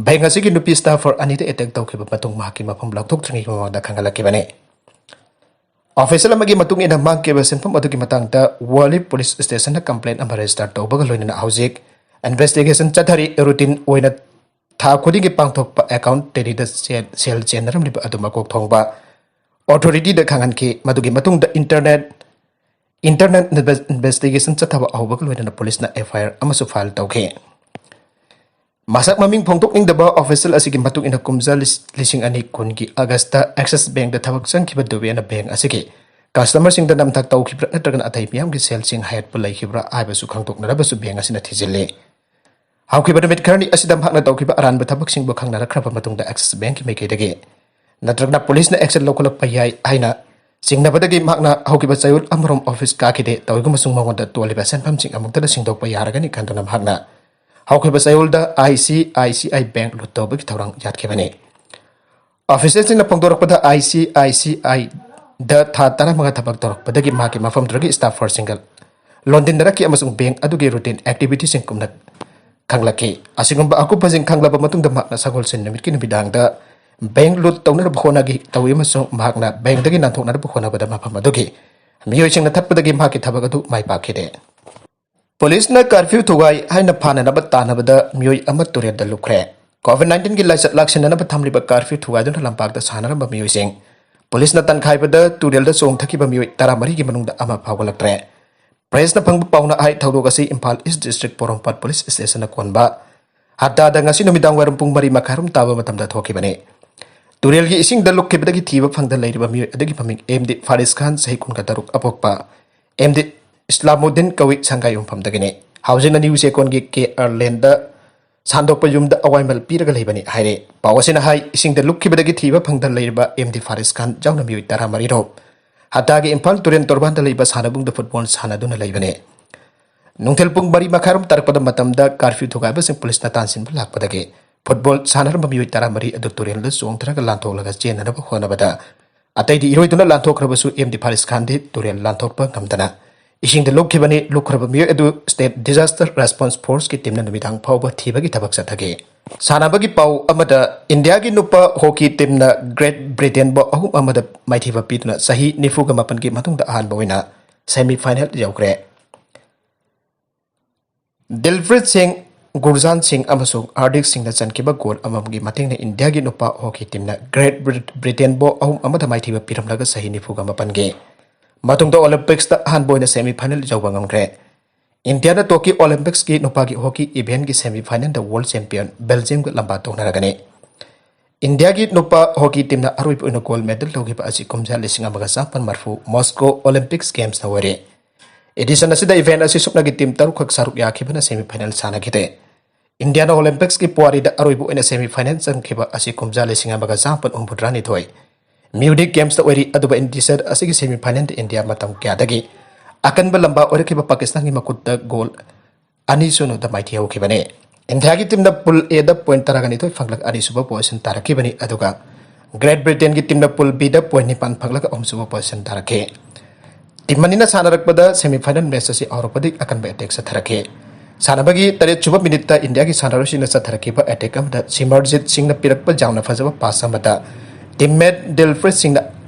ꯕꯦꯡꯛ ꯑꯁꯤꯒꯤ ꯅꯨꯄꯤ ꯁ꯭ꯇꯥꯐꯔ ꯑꯅꯤꯗ ꯑꯦꯇꯦꯛ ꯇꯧꯈꯤꯕ ꯃꯇꯨꯡ ꯃꯍꯥꯛꯀꯤ ꯃꯐꯝ ꯂꯥꯎꯊꯣꯛꯇ꯭ꯔꯤꯉꯩꯒꯤ ꯃꯃꯥꯡꯗ ꯈꯪꯍꯜꯂꯛꯈꯤꯕꯅꯤ꯫ ꯑꯣꯐꯤꯁꯤꯌꯦꯜ ꯑꯃꯒꯤ ꯃꯇꯨꯡ ꯏꯟꯅ, ꯃꯥꯡꯈꯤꯕ ꯁꯦꯟꯐꯝ ꯑꯗꯨꯒꯤ ꯃꯇꯥꯡꯗ ꯋꯥꯂꯤ ꯄꯨꯂꯤꯁ ꯁ꯭ꯇꯦꯁꯟꯗ ꯀꯝꯄ꯭ꯂꯦꯟ ꯑꯃ ꯔꯦꯖꯤꯁꯇꯔ ꯇꯧꯕꯒ ꯂꯣꯏꯅꯅ ꯍꯧꯖꯤꯛ ꯏꯟꯚꯦꯁꯇꯤꯒꯦꯁꯟ ꯆꯠꯊꯔꯤ꯫ ꯔꯨꯇꯤꯟ ꯑꯣꯏꯅ ꯊꯥ ꯈꯨꯗꯤꯡꯒꯤ ꯄꯥꯡꯊꯣꯛꯄ ꯑꯦꯀꯥꯎꯟ ꯇꯦꯂꯤꯗ ꯁꯦꯜ, ꯁꯦꯜ ꯆꯦꯟꯅꯔꯝꯂꯤꯕ ꯑꯗꯨ ꯃꯀꯣꯛ ꯊꯣꯡꯕ ꯑꯣꯊꯣꯔꯤꯇꯤꯗ ꯈꯪꯍꯟꯈꯤ꯫ ꯃꯗꯨꯒꯤ ꯃꯇꯨꯡꯗ ꯏꯟꯇꯔꯅꯦꯠ, ꯏꯟꯇꯔꯅꯦꯠ ꯏꯟꯚꯦꯁ-, ꯏꯟꯚꯦꯁꯇꯤꯒꯦꯁꯟ ꯆꯠꯊꯕ ꯍꯧꯕꯒ ꯂꯣꯏꯅꯅ ꯄꯨꯂꯤꯁꯅ ꯑꯦꯐ ꯑꯥꯏ ꯑꯥꯔ ꯑꯃꯁꯨ ꯐꯥꯏꯜ ꯇꯧꯈꯤ꯫ ꯃꯁꯛ ꯃꯃꯤꯡ ꯐꯣꯡꯗꯣꯛꯅꯤꯡꯗꯕ ꯑꯣꯐꯤꯁꯤꯌꯦꯜ ꯑꯁꯤꯒꯤ ꯃꯇꯨꯡ ꯏꯟꯅ, ꯀꯨꯝꯖꯥ ꯂꯤꯁ-, ꯂꯤꯁꯤꯡ ꯑꯅꯤ ꯀꯨꯟꯒꯤ ꯑꯥꯒꯁꯇ ꯑꯦꯛꯁꯤꯁ ꯕꯦꯡꯛꯇ ꯊꯕꯛ ꯆꯪꯈꯤꯕ ꯗꯨꯕꯦꯅ ꯕꯦꯡꯛ ꯑꯁꯤꯒꯤ ꯀꯁꯇꯃꯔꯁꯤꯡꯗ ꯅꯝꯊꯥꯛ ꯇꯧꯈꯤꯕ꯭ꯔꯥ ꯅꯠꯇ꯭ꯔꯒꯅ ꯑꯇꯩ ꯃꯤꯌꯥꯝꯒꯤ ꯁꯦꯜꯁꯤꯡ ꯍꯥꯏꯍꯠꯄ ꯂꯩꯈꯤꯕ꯭ꯔꯥ ꯍꯥꯏꯕꯁꯨ ꯈꯪꯗꯣꯛꯅꯔꯕꯁꯨ ꯕꯦꯡꯛ ꯑꯁꯤꯅ ꯊꯤꯖꯤꯜꯂꯤ꯫ ꯍꯧꯈꯤꯕ ꯅꯨꯃꯤꯠ ꯈꯔꯅꯤ ꯑꯁꯤꯗ ꯃꯍꯥꯛꯅ ꯇꯧꯈꯤꯕ ꯑꯔꯥꯟꯕ ꯊꯕꯛꯁꯤꯡꯕꯨ ꯈꯪꯅꯔꯛꯈ꯭ꯔꯕ ꯃꯇꯨꯡꯗ, ꯑꯦꯛꯁꯤꯁ ꯕꯦꯡꯛꯀꯤ ꯃꯥꯏꯀꯩꯗꯒꯤ ꯅꯠꯇ꯭ꯔꯒꯅ ꯄꯨꯂꯤꯁꯅ ꯑꯦꯛꯁꯟ ꯂꯧꯈꯠꯂꯛꯄ ꯌꯥꯏ ꯍꯥꯏꯅ ꯆꯤꯡꯅꯕꯗꯒꯤ ꯃꯍꯥꯛꯅ ꯍꯧꯈꯤꯕ ꯆꯌꯣꯜ ꯑꯃꯔꯣꯝ ꯑꯣꯐꯤꯁ ꯀꯥꯈꯤꯗꯦ꯫ ꯇꯧꯏꯒꯨꯝꯕꯁꯨꯡ ꯃꯉꯣꯟꯗ ꯇꯣꯜꯂꯤꯕ ꯁꯦꯟꯐꯝꯁꯤꯡ ꯑꯃꯨꯛꯇꯗ ꯁꯤꯡꯗꯣꯛꯄ ꯌꯥꯔꯒꯅꯤ ꯈꯟꯗꯨꯅ ꯃꯍꯥꯛꯅ ꯍꯧꯈꯤꯕ ꯆꯌꯣꯜꯗ I C I C I bank ꯂꯨꯠ ꯇꯧꯕꯒꯤ ꯊꯧꯔꯥꯡ ꯌꯥꯠꯈꯤꯕꯅꯤ꯫ ꯑꯣꯐꯤꯁꯤꯌꯦꯜꯁꯤꯡꯅ ꯐꯣꯡꯗꯣꯔꯛꯄꯗ, ꯑꯥꯏ ꯁꯤ ꯑꯥꯏ ꯁꯤ ꯑꯥꯏꯗ ꯊꯥ ꯇꯔꯥꯃꯉꯥ ꯊꯕꯛ ꯇꯧꯔꯛꯄꯗꯒꯤ ꯃꯍꯥꯛꯀꯤ ꯃꯐꯝꯗꯨꯗꯒꯤ ꯁ꯭ꯇꯥꯐꯔꯁꯤꯡꯒ ꯂꯣꯟꯗꯤꯟꯅꯔꯛꯈꯤ ꯑꯃꯁꯨꯡ ꯕꯦꯡꯛ ꯑꯗꯨꯒꯤ ꯔꯨꯇꯤꯟ ꯑꯦꯛꯇꯤꯚꯤꯇꯤꯁꯤꯡ ꯀꯨꯞꯅ ꯈꯪꯂꯛꯈꯤ꯫ ꯑꯁꯤꯒꯨꯝꯕ ꯑꯀꯨꯞꯄꯁꯤꯡ ꯈꯪꯂꯕ ꯃꯇꯨꯡꯗ ꯃꯍꯥꯛꯅ ꯁꯒꯣꯜꯁꯦꯟ ꯅꯨꯃꯤꯠꯀꯤ ꯅꯨꯃꯤꯗꯥꯡꯗ ꯕꯦꯡꯛ ꯂꯨꯠ ꯇꯧꯅꯅꯕ ꯍꯣꯠꯅꯈꯤ ꯇꯧꯏ ꯑꯃꯁꯨꯡ ꯃꯍꯥꯛꯅ ꯕꯦꯡꯛꯇꯒꯤ ꯅꯥꯟꯊꯣꯛꯅꯅꯕ ꯍꯣꯠꯅꯕꯗ ꯃꯐꯝ ꯑꯗꯨꯒꯤ ꯃꯤꯑꯣꯏꯁꯤꯡꯅ ꯊꯠꯄꯗꯒꯤ ꯃꯍꯥꯛꯀꯤ ꯊꯕꯛ ꯑꯗꯨ ꯃꯥꯏ ꯄꯥꯛꯈꯤꯗꯦ꯫ ꯄꯨꯂꯤꯁꯅ ꯀꯔꯐ꯭ꯌꯨ ꯊꯨꯒꯥꯏ ꯍꯥꯏꯅ ꯐꯥꯅꯅꯕ ꯇꯥꯟꯅꯕꯗ ꯃꯤꯑꯣꯏ ꯑꯃ ꯇꯨꯔꯦꯜꯗ ꯂꯨꯞꯈ꯭ꯔꯦ꯫ ꯀꯣꯚꯤꯗ ꯅꯥꯏꯟꯇꯤꯟꯒꯤ ꯂꯥꯏꯆꯠ ꯂꯥꯛꯁꯤꯟꯅꯅꯕ ꯊꯝꯂꯤꯕ ꯀꯔꯐ꯭ꯌꯨ ꯊꯨꯒꯥꯏꯗꯨꯅ ꯂꯝꯄꯥꯛꯇ ꯁꯥꯟꯅꯔꯝꯕ ꯃꯤꯑꯣꯏꯁꯤꯡ ꯄꯨꯂꯤꯁꯅ ꯇꯟꯈꯥꯏꯕꯗ ꯇꯨꯔꯦꯜꯗ ꯆꯣꯡꯊꯈꯤꯕ ꯃꯤꯑꯣꯏ ꯇꯔꯥꯃꯔꯤꯒꯤ ꯃꯅꯨꯡꯗ ꯑꯃ ꯐꯥꯎꯒꯠꯂꯛꯇ꯭ꯔꯦ꯫ ꯄ꯭ꯔꯦꯁꯅ ꯐꯪꯕ ꯄꯥꯎꯅ ꯍꯥꯏ, ꯊꯧꯗꯣꯛ ꯑꯁꯤ ꯏꯝꯐꯥꯜ ꯏꯁ ꯗꯤꯁꯇ꯭ꯔꯤꯛ ꯄꯣꯔꯣꯝꯄꯥꯠ ꯄꯨꯂꯤꯁ ꯁ꯭ꯇꯦꯁꯟꯅ ꯀꯣꯟꯕ ꯍꯞꯇꯥꯗ ꯉꯁꯤ ꯅꯨꯃꯤꯗꯥꯡ ꯋꯥꯏꯔꯝ ꯄꯨꯡ ꯃꯔꯤ ꯃꯈꯥꯏꯔꯣꯝ ꯇꯥꯕ ꯃꯇꯝꯗ ꯊꯣꯛꯈꯤꯕꯅꯤ꯫ ꯇꯨꯔꯦꯜꯒꯤ ꯏꯁꯤꯡꯗ ꯂꯨꯞꯈꯤꯕꯗꯒꯤ ꯊꯤꯕ ꯐꯪꯗ ꯂꯩꯔꯤꯕ ꯃꯤꯑꯣꯏ ꯑꯗꯨꯒꯤ ꯃꯃꯤꯡ ꯑꯦꯝ ꯗꯤ ꯐꯥꯔꯤꯁ ꯈꯥꯟ, ꯆꯍꯤ ꯀꯨꯟꯒ ꯇꯔꯨꯛ, ꯑꯄꯣꯛꯄ ꯑꯦꯝ ꯗꯤ ꯏꯁꯂꯥꯃꯨꯗꯤꯟ ꯀꯧꯏ, ꯁꯪꯒꯥꯏ ꯌꯨꯝꯐꯝꯗꯒꯤꯅꯤ꯫ ꯍꯧꯖꯤꯛꯅ ꯅ꯭ꯌꯨ ꯆꯦꯀꯣꯟꯒꯤ ꯀꯦ ꯑꯥꯔ ꯂꯦꯟꯗ ꯁꯥꯟꯗꯣꯛꯄ ꯌꯨꯝꯗ ꯑꯋꯥꯏꯃꯜ ꯄꯤꯔꯒ ꯂꯩꯕꯅꯤ ꯍꯥꯏꯔꯦ꯫ ꯄꯥꯎ ꯑꯁꯤꯅ ꯍꯥꯏ, ꯏꯁꯤꯡꯗ ꯂꯨꯞꯈꯤꯕꯗꯒꯤ ꯊꯤꯕ ꯐꯪꯗꯅ ꯂꯩꯔꯤꯕ ꯑꯦꯝ ꯗꯤ ꯐꯥꯔꯤꯁ ꯈꯥꯟ ꯌꯥꯎꯅ ꯃꯤꯑꯣꯏ ꯇꯔꯥꯃꯔꯤ ꯔꯣꯝ ꯍꯇꯥꯒꯤ ꯏꯝꯐꯥꯜ ꯇꯨꯔꯦꯜ ꯇꯣꯔꯕꯥꯟꯗ ꯂꯩꯕ ꯁꯥꯟꯅꯕꯨꯡꯗ ꯐꯨꯠꯕꯣꯜ ꯁꯥꯟꯅꯗꯨꯅ ꯂꯩꯕꯅꯤ꯫ ꯅꯨꯡꯊꯤꯜ ꯄꯨꯡ ꯃꯔꯤ ꯃꯈꯥꯏꯔꯣꯝ ꯇꯥꯔꯛꯄꯗ ꯃꯇꯝꯗ ꯀꯥꯔꯐ꯭ꯌꯨ ꯊꯨꯒꯥꯏꯕꯁꯤꯡ ꯄꯨꯂꯤꯁꯅ ꯇꯥꯟꯁꯤꯟꯕ ꯂꯥꯛꯄꯗꯒꯤ ꯐꯨꯠꯕꯣꯜ ꯁꯥꯟꯅꯔꯝꯕ ꯃꯤꯑꯣꯏ ꯇꯔꯥꯃꯔꯤ ꯑꯗꯨ ꯇꯨꯔꯦꯜꯗ ꯆꯣꯡꯊꯔꯒ ꯂꯥꯟꯊꯣꯛꯂꯒ ꯆꯦꯟꯅꯅꯕ ꯍꯣꯠꯅꯕꯗ ꯑꯇꯩꯗꯤ ꯏꯔꯣꯏꯗꯨꯅ ꯂꯥꯟꯊꯣꯛꯈ꯭ꯔꯕꯁꯨ ꯑꯦꯝ ꯗꯤ ꯐꯥꯔꯤꯁ ꯈꯥꯟꯗꯤ ꯇꯨꯔꯦꯜ ꯂꯥꯟꯊꯣꯛꯄ ꯉꯝꯗꯅ ꯏꯁꯤꯡꯗ ꯂꯨꯞꯈꯤꯕꯅꯤ꯫ ꯂꯨꯞꯈ꯭ꯔꯕ ꯃꯤꯑꯣꯏ ꯑꯗꯨ State Disaster Response Force ꯀꯤ ꯇꯤꯝꯅ ꯅꯨꯃꯤꯗꯥꯡ ꯐꯥꯎꯕ ꯊꯤꯕꯒꯤ ꯊꯕꯛ ꯆꯠꯊꯈꯤ꯫ ꯁꯥꯟꯅꯕꯒꯤ ꯄꯥꯎ ꯑꯃꯗ, ꯏꯟꯗꯤꯌꯥꯒꯤ ꯅꯨꯄꯥ ꯍꯣꯀꯤ ꯇꯤꯝꯅ ꯒ꯭ꯔꯦꯠ ꯕ꯭ꯔꯤꯇꯦꯟꯕꯨ ꯑꯍꯨꯝ ꯑꯃꯗ ꯃꯥꯏꯊꯤꯕ ꯄꯤꯗꯨꯅ ꯆꯍꯤ ꯅꯤꯐꯨꯒ ꯃꯥꯄꯟꯒꯤ ꯃꯇꯨꯡꯗ ꯑꯍꯥꯟꯕ ꯑꯣꯏꯅ ꯁꯦꯃꯤ ꯐꯥꯏꯅꯦꯜ ꯌꯧꯈ꯭ꯔꯦ꯫ ꯗꯤꯜꯄ꯭ꯔꯤꯠ ꯁꯤꯡ, ꯒꯨꯔꯖꯥꯟ ꯁꯤꯡ ꯑꯃꯁꯨꯡ ꯍꯥꯔꯗꯤꯛ ꯁꯤꯡꯅ ꯆꯟꯈꯤꯕ ꯒꯣꯜ ꯑꯃꯃꯝꯒꯤ ꯃꯇꯦꯡꯅ ꯏꯟꯗꯤꯌꯥꯒꯤ ꯅꯨꯄꯥ ꯍꯣꯀꯤ ꯇꯤꯝꯅ ꯒ꯭ꯔꯦꯠ ꯕ꯭ꯔꯤꯠ-, ꯕ꯭ꯔꯤꯇꯦꯟꯕꯨ ꯑꯍꯨꯝ ꯑꯃꯗ ꯃꯥꯏꯊꯤꯕ ꯄꯤꯔꯝꯂꯒ ꯆꯍꯤ ꯅꯤꯐꯨꯒ ꯃꯥꯄꯟꯒꯤ ꯃꯇꯨꯡꯗ ꯑꯣꯂꯤꯝꯄꯤꯛꯁꯇ ꯑꯍꯥꯟꯕ ꯑꯣꯏꯅ ꯁꯦꯃꯤ ꯐꯥꯏꯅꯦꯜ ꯌꯧꯕ ꯉꯝꯈ꯭ꯔꯦ꯫ ꯏꯟꯗꯤꯌꯥꯅ ꯇꯣꯛꯀꯤ ꯑꯣꯂꯤꯝꯄꯤꯛꯁꯀꯤ ꯅꯨꯄꯥꯒꯤ ꯍꯣꯀꯤ ꯏꯚꯦꯟꯒꯤ ꯁꯦꯃꯤ ꯐꯥꯏꯅꯦꯜꯗ ꯋꯥꯔꯜ ꯆꯦꯝꯄꯤꯌꯟ ꯕꯦꯜꯖꯤꯌꯝꯒ ꯂꯝꯕꯥ ꯇꯧꯅꯔꯒꯅꯤ꯫ ꯏꯟꯗꯤꯌꯥꯒꯤ ꯅꯨꯄꯥ ꯍꯣꯀꯤ ꯇꯤꯝꯅ ꯑꯔꯣꯏꯕ ꯑꯣꯏꯅ ꯒꯣꯜ ꯃꯦꯗꯜ ꯂꯧꯈꯤꯕ ꯑꯁꯤ ꯀꯨꯝꯖꯥ ꯂꯤꯁꯤꯡ ꯑꯃꯒ ꯆꯥꯃꯥꯄꯟ ꯃꯔꯤꯐꯨ ꯃꯣꯁꯀꯣ ꯑꯣꯂꯤꯝꯄꯤꯛꯁ ꯒꯦꯝꯁꯇ ꯑꯣꯏꯔꯦ꯫ ꯑꯦꯗꯤꯁꯟ ꯑꯁꯤꯗ ꯏꯚꯦꯟ ꯑꯁꯤ ꯁꯨꯞꯅꯒꯤ ꯇꯤꯝ ꯇꯔꯨꯛꯈꯛ ꯁꯔꯨꯛ ꯌꯥꯈꯤꯕꯅ ꯁꯦꯃꯤ ꯐꯥꯏꯅꯦꯜ ꯁꯥꯟꯅꯈꯤꯗꯦ꯫ ꯏꯟꯗꯤꯌꯥꯅ ꯑꯣꯂꯤꯝꯄꯤꯛꯁꯀꯤ ꯄꯨꯋꯥꯔꯤꯗ ꯑꯔꯣꯏꯕ ꯑꯣꯏꯅ ꯁꯦꯃꯤ ꯐꯥꯏꯅꯦꯜ ꯆꯪꯈꯤꯕ ꯑꯁꯤ ꯀꯨꯝꯖꯥ ꯂꯤꯁꯤꯡ ꯑꯃꯒ ꯆꯥꯃꯥꯄꯟ ꯍꯨꯝꯐꯨꯇꯔꯥꯅꯤꯊꯣꯏ ꯃ꯭ꯌꯨꯅꯤꯛ ꯒꯦꯝꯁꯇ ꯑꯣꯏꯔꯤ, ꯑꯗꯨꯕꯨ ꯑꯦꯟ ꯗꯤ ꯁꯦꯠ ꯑꯁꯤꯒꯤ ꯁꯦꯃꯤ ꯐꯥꯏꯅꯦꯜꯗ ꯏꯟꯗꯤꯌꯥ ꯃꯇꯝ ꯀꯌꯥꯗꯒꯤ ꯑꯀꯟꯕ ꯂꯝꯕꯥ ꯑꯣꯏꯔꯛꯈꯤꯕ ꯄꯥꯀꯤꯁꯇꯥꯟꯒꯤ ꯃꯈꯨꯠꯇ ꯒꯣꯜ ꯑꯅꯤ ꯁꯨꯅꯨꯗ ꯃꯥꯏꯊꯤꯍꯧꯈꯤꯕꯅꯤ꯫ ꯏꯟꯗꯤꯌꯥꯒꯤ ꯇꯤꯝꯅ ꯄꯨꯜ ꯑꯦꯗ ꯄꯣꯏꯟ ꯇꯔꯥꯒ ꯅꯤꯊꯣꯏ ꯐꯪꯂꯒ ꯑꯅꯤꯁꯨꯕ ꯄꯣꯖꯤꯁꯟ ꯇꯥꯔꯛꯈꯤꯕꯅꯤ, ꯑꯗꯨꯒ ꯒ꯭ꯔꯦꯠ ꯕ꯭ꯔꯤꯇꯦꯟꯒꯤ ꯇꯤꯝꯅ ꯄꯨꯜ ꯕꯤꯗ ꯄꯣꯏꯟ ꯅꯤꯄꯥꯟ ꯐꯪꯂꯒ ꯑꯍꯨꯝꯁꯨꯕ ꯄꯣꯖꯤꯁꯟ ꯇꯥꯔꯛꯈꯤ꯫ ꯇꯤꯝ ꯑꯅꯤꯅ ꯁꯥꯟꯅꯔꯛꯄꯗ ꯁꯦꯃꯤ ꯐꯥꯏꯅꯦꯜ ꯃꯦꯆ ꯑꯁꯤ ꯍꯧꯔꯛꯄꯗꯒꯤ ꯑꯀꯟꯕ ꯑꯦꯇꯦꯛ ꯆꯠꯊꯔꯛꯈꯤ꯫ ꯁꯥꯟꯅꯕꯒꯤ ꯇꯔꯦꯠ ꯁꯨꯕ ꯃꯤꯅꯤꯠꯇ ꯏꯟꯗꯤꯌꯥꯒꯤ ꯁꯥꯟꯅꯔꯣꯏꯁꯤꯡꯅ ꯆꯠꯊꯔꯛꯈꯤꯕ ꯑꯦꯇꯦꯛ ꯑꯃꯗ ꯁꯤꯃꯔꯖꯤꯠ ꯁꯤꯡꯅ ꯄꯤꯔꯛꯄ ꯌꯥꯝꯅ ꯐꯖꯕ ꯄꯥꯁ ꯑꯃꯗ ꯇꯤꯝꯃꯦꯠ ꯗꯤꯜꯄ꯭ꯔꯤꯠ ꯁꯤꯡꯅ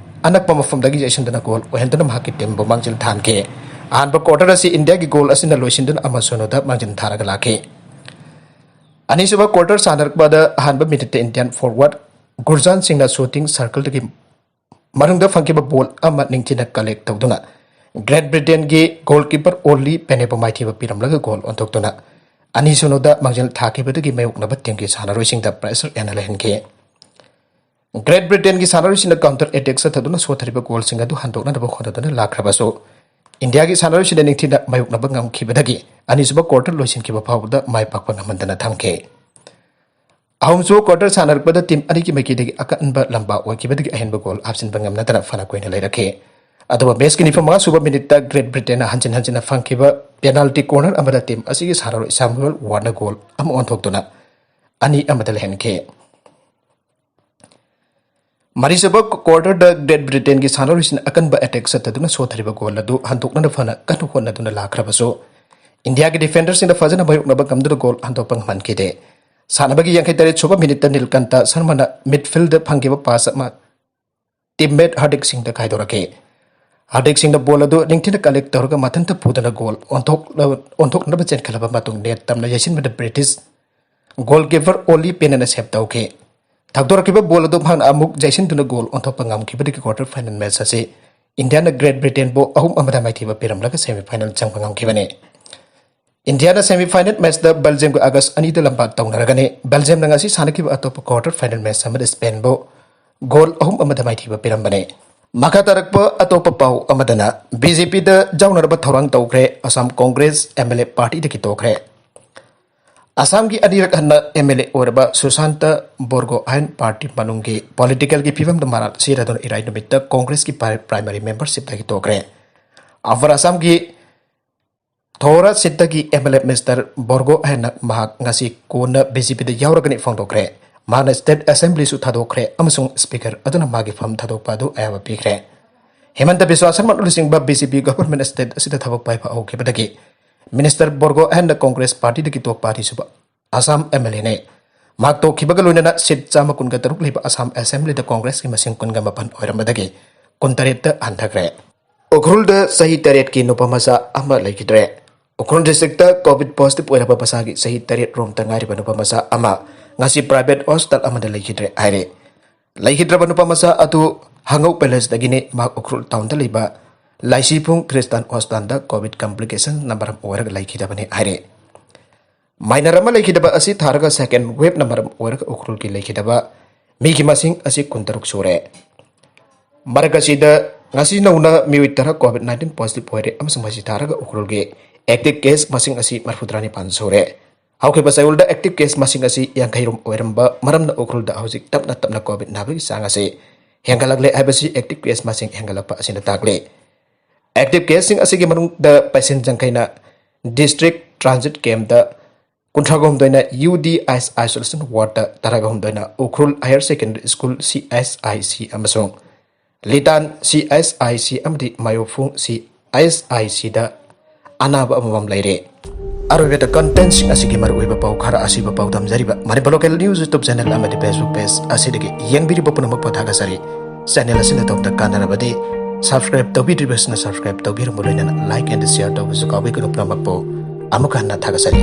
ꯑꯅꯛꯄ ꯃꯐꯝꯗꯒꯤ ꯌꯩꯁꯤꯟꯗꯨꯅ ꯒꯣꯜ ꯑꯣꯏꯍꯟꯗꯨꯅ ꯃꯍꯥꯛꯀꯤ ꯇꯤꯝꯕꯨ ꯃꯥꯡꯖꯤꯜ ꯊꯥꯍꯟꯈꯤ꯫ ꯑꯍꯥꯟꯕ ꯀ꯭ꯋꯥꯔꯇꯔ ꯑꯁꯤ ꯏꯟꯗꯤꯌꯥꯒꯤ ꯒꯣꯜ ꯑꯁꯤꯅ ꯂꯣꯏꯁꯤꯟꯗꯨꯅ ꯑꯃ ꯁꯨꯅꯨꯗ ꯃꯥꯡꯖꯤꯜ ꯊꯥꯔꯒ ꯂꯥꯛꯈꯤ꯫ ꯑꯅꯤꯁꯨꯕ ꯀ꯭ꯋꯥꯔꯇꯔ ꯁꯥꯟꯅꯔꯛꯄꯗ ꯑꯍꯥꯟꯕ ꯃꯤꯅꯤꯠꯇ ꯏꯟꯗꯤꯌꯥꯟ ꯐꯣꯔꯋꯥꯔꯗ ꯒꯨꯔꯖꯥꯟ ꯁꯤꯡꯅ ꯁꯨꯇꯤꯡ ꯁꯔꯀꯜꯗꯒꯤ ꯃꯅꯨꯡꯗ ꯐꯪꯈꯤꯕ ꯕꯣꯜ ꯑꯃ ꯅꯤꯡꯊꯤꯅ ꯀꯂꯦꯛ ꯇꯧꯗꯨꯅ ꯒ꯭ꯔꯦꯠ ꯕ꯭ꯔꯤꯇꯦꯟꯒꯤ ꯒꯣꯜꯀꯤꯄꯔ ꯑꯣꯂꯤ ꯄꯦꯅꯦꯕꯨ ꯃꯥꯏꯊꯤꯕ ꯄꯤꯔꯝꯂꯒ ꯒꯣꯜ ꯑꯣꯟꯊꯣꯛꯇꯨꯅ ꯑꯅꯤ ꯁꯨꯅꯨꯗ ꯃꯥꯡꯖꯤꯜ ꯊꯥꯈꯤꯕꯗꯒꯤ ꯃꯥꯌꯣꯛꯅꯕ ꯇꯤꯝꯒꯤ ꯁꯥꯟꯅꯔꯣꯏꯁꯤꯡꯗ ꯄ꯭ꯔꯦꯁꯔ ꯍꯦꯟꯅ ꯂꯩꯍꯟꯈꯤ꯫ ꯒ꯭ꯔꯦꯠ ꯕ꯭ꯔꯤꯇꯦꯟꯒꯤ ꯁꯥꯟꯅꯔꯣꯏꯁꯤꯡꯅ ꯀꯥꯎꯟꯇꯔ ꯑꯦꯇꯦꯛ ꯆꯠꯊꯗꯨꯅ ꯁꯣꯠꯊꯔꯤꯕ ꯒꯣꯜꯁꯤꯡ ꯑꯗꯨ ꯍꯟꯗꯣꯛꯅꯅꯕ ꯍꯣꯠꯅꯗꯨꯅ ꯂꯥꯛꯈ꯭ꯔꯕꯁꯨ, ꯏꯟꯗꯤꯌꯥꯒꯤ ꯁꯥꯟꯅꯔꯣꯏꯁꯤꯡꯅ ꯅꯤꯡꯊꯤꯅ ꯃꯥꯌꯣꯛꯅꯕ ꯉꯝꯈꯤꯕꯗꯒꯤ ꯑꯅꯤꯁꯨꯕ quarter ꯂꯣꯏꯁꯤꯟꯈꯤꯕ ꯐꯥꯎꯕꯗ ꯃꯥꯏ ꯄꯥꯛꯄ ꯉꯝꯍꯟꯗꯅ ꯊꯝꯈꯤ꯫ ꯑꯍꯨꯝꯁꯨꯕ quarter ꯁꯥꯟꯅꯔꯛꯄꯗ team ꯑꯅꯤꯒꯤ ꯃꯥꯏꯀꯩꯗꯒꯤ ꯑꯀꯟꯕ ꯂꯝꯕꯥ ꯑꯣꯏꯈꯤꯕꯗꯒꯤ ꯑꯍꯦꯟꯕ goal ꯍꯥꯞꯆꯤꯟꯕ ꯉꯝꯅꯗꯅ ꯐꯅ ꯀꯨꯏꯅ ꯂꯩꯔꯛꯈꯤ꯫ ꯑꯗꯨꯕꯨ matchꯀꯤ ꯅꯤꯐꯨ ꯃꯉꯥ ꯁꯨꯕ minuteꯇ Great Britainꯅ ꯍꯟꯖꯤꯟ ꯍꯟꯖꯤꯟꯅ ꯐꯪꯈꯤꯕ penalty corner ꯑꯃꯗ team ꯑꯁꯤꯒꯤ ꯁꯥꯟꯅꯔꯣꯏ Samuel Wardꯅ goal ꯑꯃ ꯑꯣꯟꯊꯣꯛꯇꯨꯅ ꯑꯅꯤ ꯑꯃꯗ ꯂꯩꯍꯟꯈꯤ꯫ ꯃꯔꯤꯁꯨꯕ quarterꯗ Great Britainꯒꯤ ꯁꯥꯟꯅꯔꯣꯏꯁꯤꯡꯅ ꯑꯀꯟꯕ attack ꯆꯠꯊꯗꯨꯅ ꯁꯣꯠꯊꯔꯤꯕ goal ꯑꯗꯨ ꯍꯟꯗꯣꯛꯅꯕ ꯐꯅ ꯀꯟꯅ ꯍꯣꯠꯅꯗꯨꯅ ꯂꯥꯛꯈ꯭ꯔꯕꯁꯨ, ꯏꯟꯗꯤꯌꯥꯒꯤ defenderꯁꯤꯡꯅ ꯐꯖꯅ ꯃꯥꯌꯣꯛꯅꯕ ꯉꯝꯗꯨꯅ goal ꯍꯟꯗꯣꯛꯄ ꯉꯝꯍꯟꯈꯤꯗꯦ꯫ ꯁꯥꯟꯅꯕꯒꯤ ꯌꯥꯡꯈꯩ ꯇꯔꯦꯠ ꯁꯨꯕ minuteꯇ ꯅꯤꯜꯀꯟꯇ ꯁꯔꯃꯅ midfieldꯗ ꯐꯪꯈꯤꯕ pass ꯑꯃ teammate ꯍꯥꯔꯗꯤꯛ ꯁꯤꯡꯗ ꯈꯥꯏꯗꯣꯔꯛꯈꯤ꯫ ꯍꯥꯔꯗꯤꯛ ꯁꯤꯡꯅ ball ꯑꯗꯨ ꯅꯤꯡꯊꯤꯅ collect ꯇꯧꯔꯒ ꯃꯊꯟꯇ ꯄꯨꯗꯨꯅ goal ꯑꯣꯟꯊꯣꯛꯂꯕ-, ꯑꯣꯟꯊꯣꯛꯅꯕ ꯆꯦꯟꯈꯠꯂꯕ ꯃꯇꯨꯡ net ꯇꯝꯅ ꯌꯩꯁꯤꯟꯕꯗ British goalkeeper Ollie Pennꯅ save ꯇꯧꯈꯤ꯫ ꯊꯛꯇꯣꯔꯛꯈꯤꯕ ball ꯑꯗꯨ ꯃꯍꯥꯛꯅ ꯑꯃꯨꯛ ꯌꯩꯁꯤꯟꯗꯨꯅ goal ꯑꯣꯟꯊꯣꯛꯄ ꯉꯝꯈꯤꯕꯗꯒꯤ quarter final match ꯑꯁꯤ ꯏꯟꯗꯤꯌꯥꯅ Great Britainꯕꯨ ꯑꯍꯨꯝ ꯑꯃꯗ ꯃꯥꯏꯊꯤꯕ ꯄꯤꯔꯝꯂꯒ semi final ꯆꯪꯕ ꯉꯝꯈꯤꯕꯅꯤ꯫ ꯏꯟꯗꯤꯌꯥꯅ semi final matchꯇ Belgiumꯒ August ꯑꯅꯤꯗ ꯂꯝꯕꯥ ꯇꯧꯅꯔꯒꯅꯤ꯫ Belgiumꯅ ꯉꯁꯤ ꯁꯥꯟꯅꯈꯤꯕ ꯑꯇꯣꯞꯄ quarter final match ꯑꯃꯗ Spainꯕꯨ goal ꯑꯍꯨꯝ ꯑꯃꯗ ꯃꯥꯏꯊꯤꯕ ꯄꯤꯔꯝꯕꯅꯤ꯫ ꯃꯈꯥ ꯇꯥꯔꯛꯄ ꯑꯇꯣꯞꯄ ꯄꯥꯎ ꯑꯃꯗꯅ, BJPꯗ ꯌꯥꯎꯅꯅꯕ ꯊꯧꯔꯥꯡ ꯇꯧꯈ꯭ꯔꯦ, Assam Congress MLA partyꯗꯒꯤ ꯇꯣꯛꯈ꯭ꯔꯦ꯫ ꯑꯁꯥꯝꯒꯤ ꯑꯅꯤꯔꯛ ꯍꯟꯅ MLA ꯑꯣꯏꯔꯕ ꯁꯨꯁꯥꯟꯇ ꯕꯣꯔꯒꯣꯍꯥꯏꯟ party ꯃꯅꯨꯡꯒꯤ politicalꯒꯤ ꯐꯤꯕꯝꯗ ꯃꯔꯥꯜ ꯁꯤꯔꯗꯨꯅ ꯏꯔꯥꯏ ꯅꯨꯃꯤꯠꯇ Congressꯀꯤ pri-, primary membershipꯇꯒꯤ ꯇꯣꯛꯈ꯭ꯔꯦ꯫ Upper Assamꯒꯤ ꯊꯣꯔꯥ seatꯇꯒꯤ MLA Mister ꯕꯣꯔꯒꯣꯍꯥꯏꯟꯅ ꯃꯍꯥꯛ ꯉꯁꯤ ꯀꯣꯟꯅ BJPꯗ ꯌꯥꯎꯔꯒꯅꯤ ꯐꯣꯡꯗꯣꯛꯈ꯭ꯔꯦ꯫ ꯃꯍꯥꯛꯅ State Assemblyꯁꯨ ꯊꯥꯗꯣꯛꯈ꯭ꯔꯦ ꯑꯃꯁꯨꯡ Speaker ꯑꯗꯨꯅ ꯃꯥꯒꯤ ꯐꯝ ꯊꯥꯗꯣꯛꯄ ꯑꯗꯨ ꯑꯌꯥꯕ ꯄꯤꯈ꯭ꯔꯦ꯫ ꯍꯤꯃꯟꯇ ꯕꯤꯁ꯭ꯋꯥ ꯁꯔꯃ ꯂꯨꯆꯤꯡꯕ BJP government state ꯑꯁꯤꯗ ꯊꯕꯛ ꯄꯥꯏꯕ ꯍꯧꯈꯤꯕꯗꯒꯤ Minister ꯕꯣꯔꯒꯣꯍꯥꯏꯟꯅ Congress partyꯗꯒꯤ ꯇꯣꯛꯄ ꯑꯅꯤꯁꯨꯕ ꯑꯁꯥꯝ MLAꯅꯤ꯫ ꯃꯍꯥꯛ ꯇꯣꯛꯈꯤꯕꯒ ꯂꯣꯏꯅꯅ seat ꯆꯥꯝꯃ ꯀꯨꯟꯒ ꯇꯔꯨꯛ ꯂꯩꯕ ꯑꯁꯥꯝ Assemblyꯗ Congressꯀꯤ ꯃꯁꯤꯡ ꯀꯨꯟꯒ ꯃꯥꯄꯟ ꯑꯣꯏꯔꯝꯕꯗꯒꯤ ꯀꯨꯟꯇꯔꯦꯠꯇ ꯍꯟꯊꯈ꯭ꯔꯦ꯫ ꯎꯈ꯭ꯔꯨꯜꯗ ꯆꯍꯤ ꯇꯔꯦꯠꯀꯤ ꯅꯨꯄꯥ ꯃꯆꯥ ꯑꯃ ꯂꯩꯈꯤꯗ꯭ꯔꯦ꯫ ꯎꯈ꯭ꯔꯨꯜ districtꯇ COVID positive ꯑꯣꯏꯔꯕ ꯃꯁꯥꯒꯤ ꯆꯍꯤ ꯇꯔꯦꯠ ꯔꯣꯝꯇ ꯉꯥꯏꯔꯤꯕ ꯅꯨꯄꯥ ꯃꯆꯥ ꯑꯃ ꯉꯁꯤ private hospital ꯑꯃꯗ ꯂꯩꯈꯤꯗ꯭ꯔꯦ ꯍꯥꯏꯔꯦ꯫ ꯂꯩꯈꯤꯗ꯭ꯔꯕ ꯅꯨꯄꯥ ꯃꯆꯥ ꯑꯗꯨ ꯍꯪꯉꯧ Palaceꯗꯒꯤꯅꯤ꯫ ꯃꯍꯥꯛ ꯎꯈ꯭ꯔꯨꯜ townꯗ ꯂꯩꯕ ꯂꯥꯏꯁꯤꯐꯨꯡ Christian Hospitalꯗ COVID complication ꯃꯔꯝ ꯑꯣꯏꯔꯒ ꯂꯩꯈꯤꯗꯕꯅꯤ ꯍꯥꯏꯔꯦ꯫ Minor ꯑꯃ ꯂꯩꯈꯤꯗꯕ ꯑꯁꯤ ꯊꯥꯔꯒ second waveꯅ ꯃꯔꯝ ꯑꯣꯏꯔꯒ ꯎꯈ꯭ꯔꯨꯜꯒꯤ ꯂꯩꯈꯤꯗꯕ ꯃꯤꯒꯤ ꯃꯁꯤꯡ ꯑꯁꯤ ꯀꯨꯟꯇꯔꯨꯛ ꯁꯨꯔꯦ꯫ ꯃꯔꯛ ꯑꯁꯤꯗ ꯉꯁꯤ ꯅꯧꯅ ꯃꯤꯑꯣꯏ ꯇꯔꯥ COVID nineteen positive ꯑꯣꯏꯔꯦ ꯑꯃꯁꯨꯡ ꯃꯁꯤ ꯊꯥꯔꯒ ꯎꯈ꯭ꯔꯨꯜꯒꯤ active case ꯃꯁꯤꯡ ꯑꯁꯤ ꯃꯔꯤꯐꯨ ꯇꯔꯥꯅꯤꯄꯥꯟ ꯁꯨꯔꯦ꯫ ꯍꯧꯈꯤꯕ ꯆꯌꯣꯜꯗ active case ꯃꯁꯤꯡ ꯑꯁꯤ ꯌꯥꯡꯈꯩꯔꯣꯝ ꯑꯣꯏꯔꯝꯕ ꯃꯔꯝꯅ ꯎꯈ꯭ꯔꯨꯜꯗ ꯍꯧꯖꯤꯛ ꯇꯞꯅ ꯇꯞꯅ COVID ꯅꯥꯕꯒꯤ ꯆꯥꯡ ꯑꯁꯤ ꯍꯦꯟꯒꯠꯂꯛꯂꯦ ꯍꯥꯏꯕꯁꯤ active case ꯃꯁꯤꯡ ꯍꯦꯟꯒꯠꯂꯛꯄ ꯑꯁꯤꯅ ꯇꯥꯛꯂꯤ꯫ Active caseꯁꯤꯡ ꯑꯁꯤꯒꯤ ꯃꯅꯨꯡꯗ patient ꯌꯥꯡꯈꯩꯅ district transit campꯇ, ꯀꯨꯟꯊ꯭ꯔꯥꯒ ꯍꯨꯝꯗꯣꯏꯅ UDIS isolation wardꯇ, ꯇꯔꯥꯒ ꯍꯨꯝꯗꯣꯏꯅ Ukhrul Higher Secondary School CHIC ꯑꯃꯁꯨꯡ ꯂꯤꯇꯥꯟ CHIC ꯑꯃꯗꯤ ꯃꯌꯣꯐꯨꯡ CHICꯗ ꯑꯅꯥꯕ ꯑꯃꯃꯝ ꯂꯩꯔꯦ꯫ ꯑꯔꯣꯏꯕꯗ contentꯁꯤꯡ ꯑꯁꯤꯒꯤ ꯃꯔꯨꯑꯣꯏꯕ ꯄꯥꯎ ꯈꯔ ꯑꯁꯤꯕꯨ ꯄꯥꯎꯗꯝꯖꯔꯤꯕ Manipur Local News YouTube channel ꯑꯃꯗꯤ Facebook page ꯑꯁꯤꯗꯒꯤ ꯌꯦꯡꯕꯤꯔꯤꯕ ꯄꯨꯝꯅꯃꯛꯄꯨ ꯊꯥꯒꯠꯆꯔꯤ꯫ Channel ꯑꯁꯤꯅ ꯑꯗꯣꯝꯗ ꯀꯥꯟꯅꯔꯕꯗꯤ subscribe ꯇꯧꯕꯤꯗ꯭ꯔꯤꯕꯁꯤꯡꯅ subscribe ꯇꯧꯕꯤꯔꯝꯕ ꯂꯣꯏꯅꯅ like and share ꯇꯧꯕꯁꯨ ꯀꯥꯎꯕꯤꯒꯅꯨ꯫ ꯄꯨꯝꯅꯃꯛꯄꯨ ꯑꯃꯨꯛ ꯍꯟꯅ ꯊꯥꯒꯠꯆꯔꯤ꯫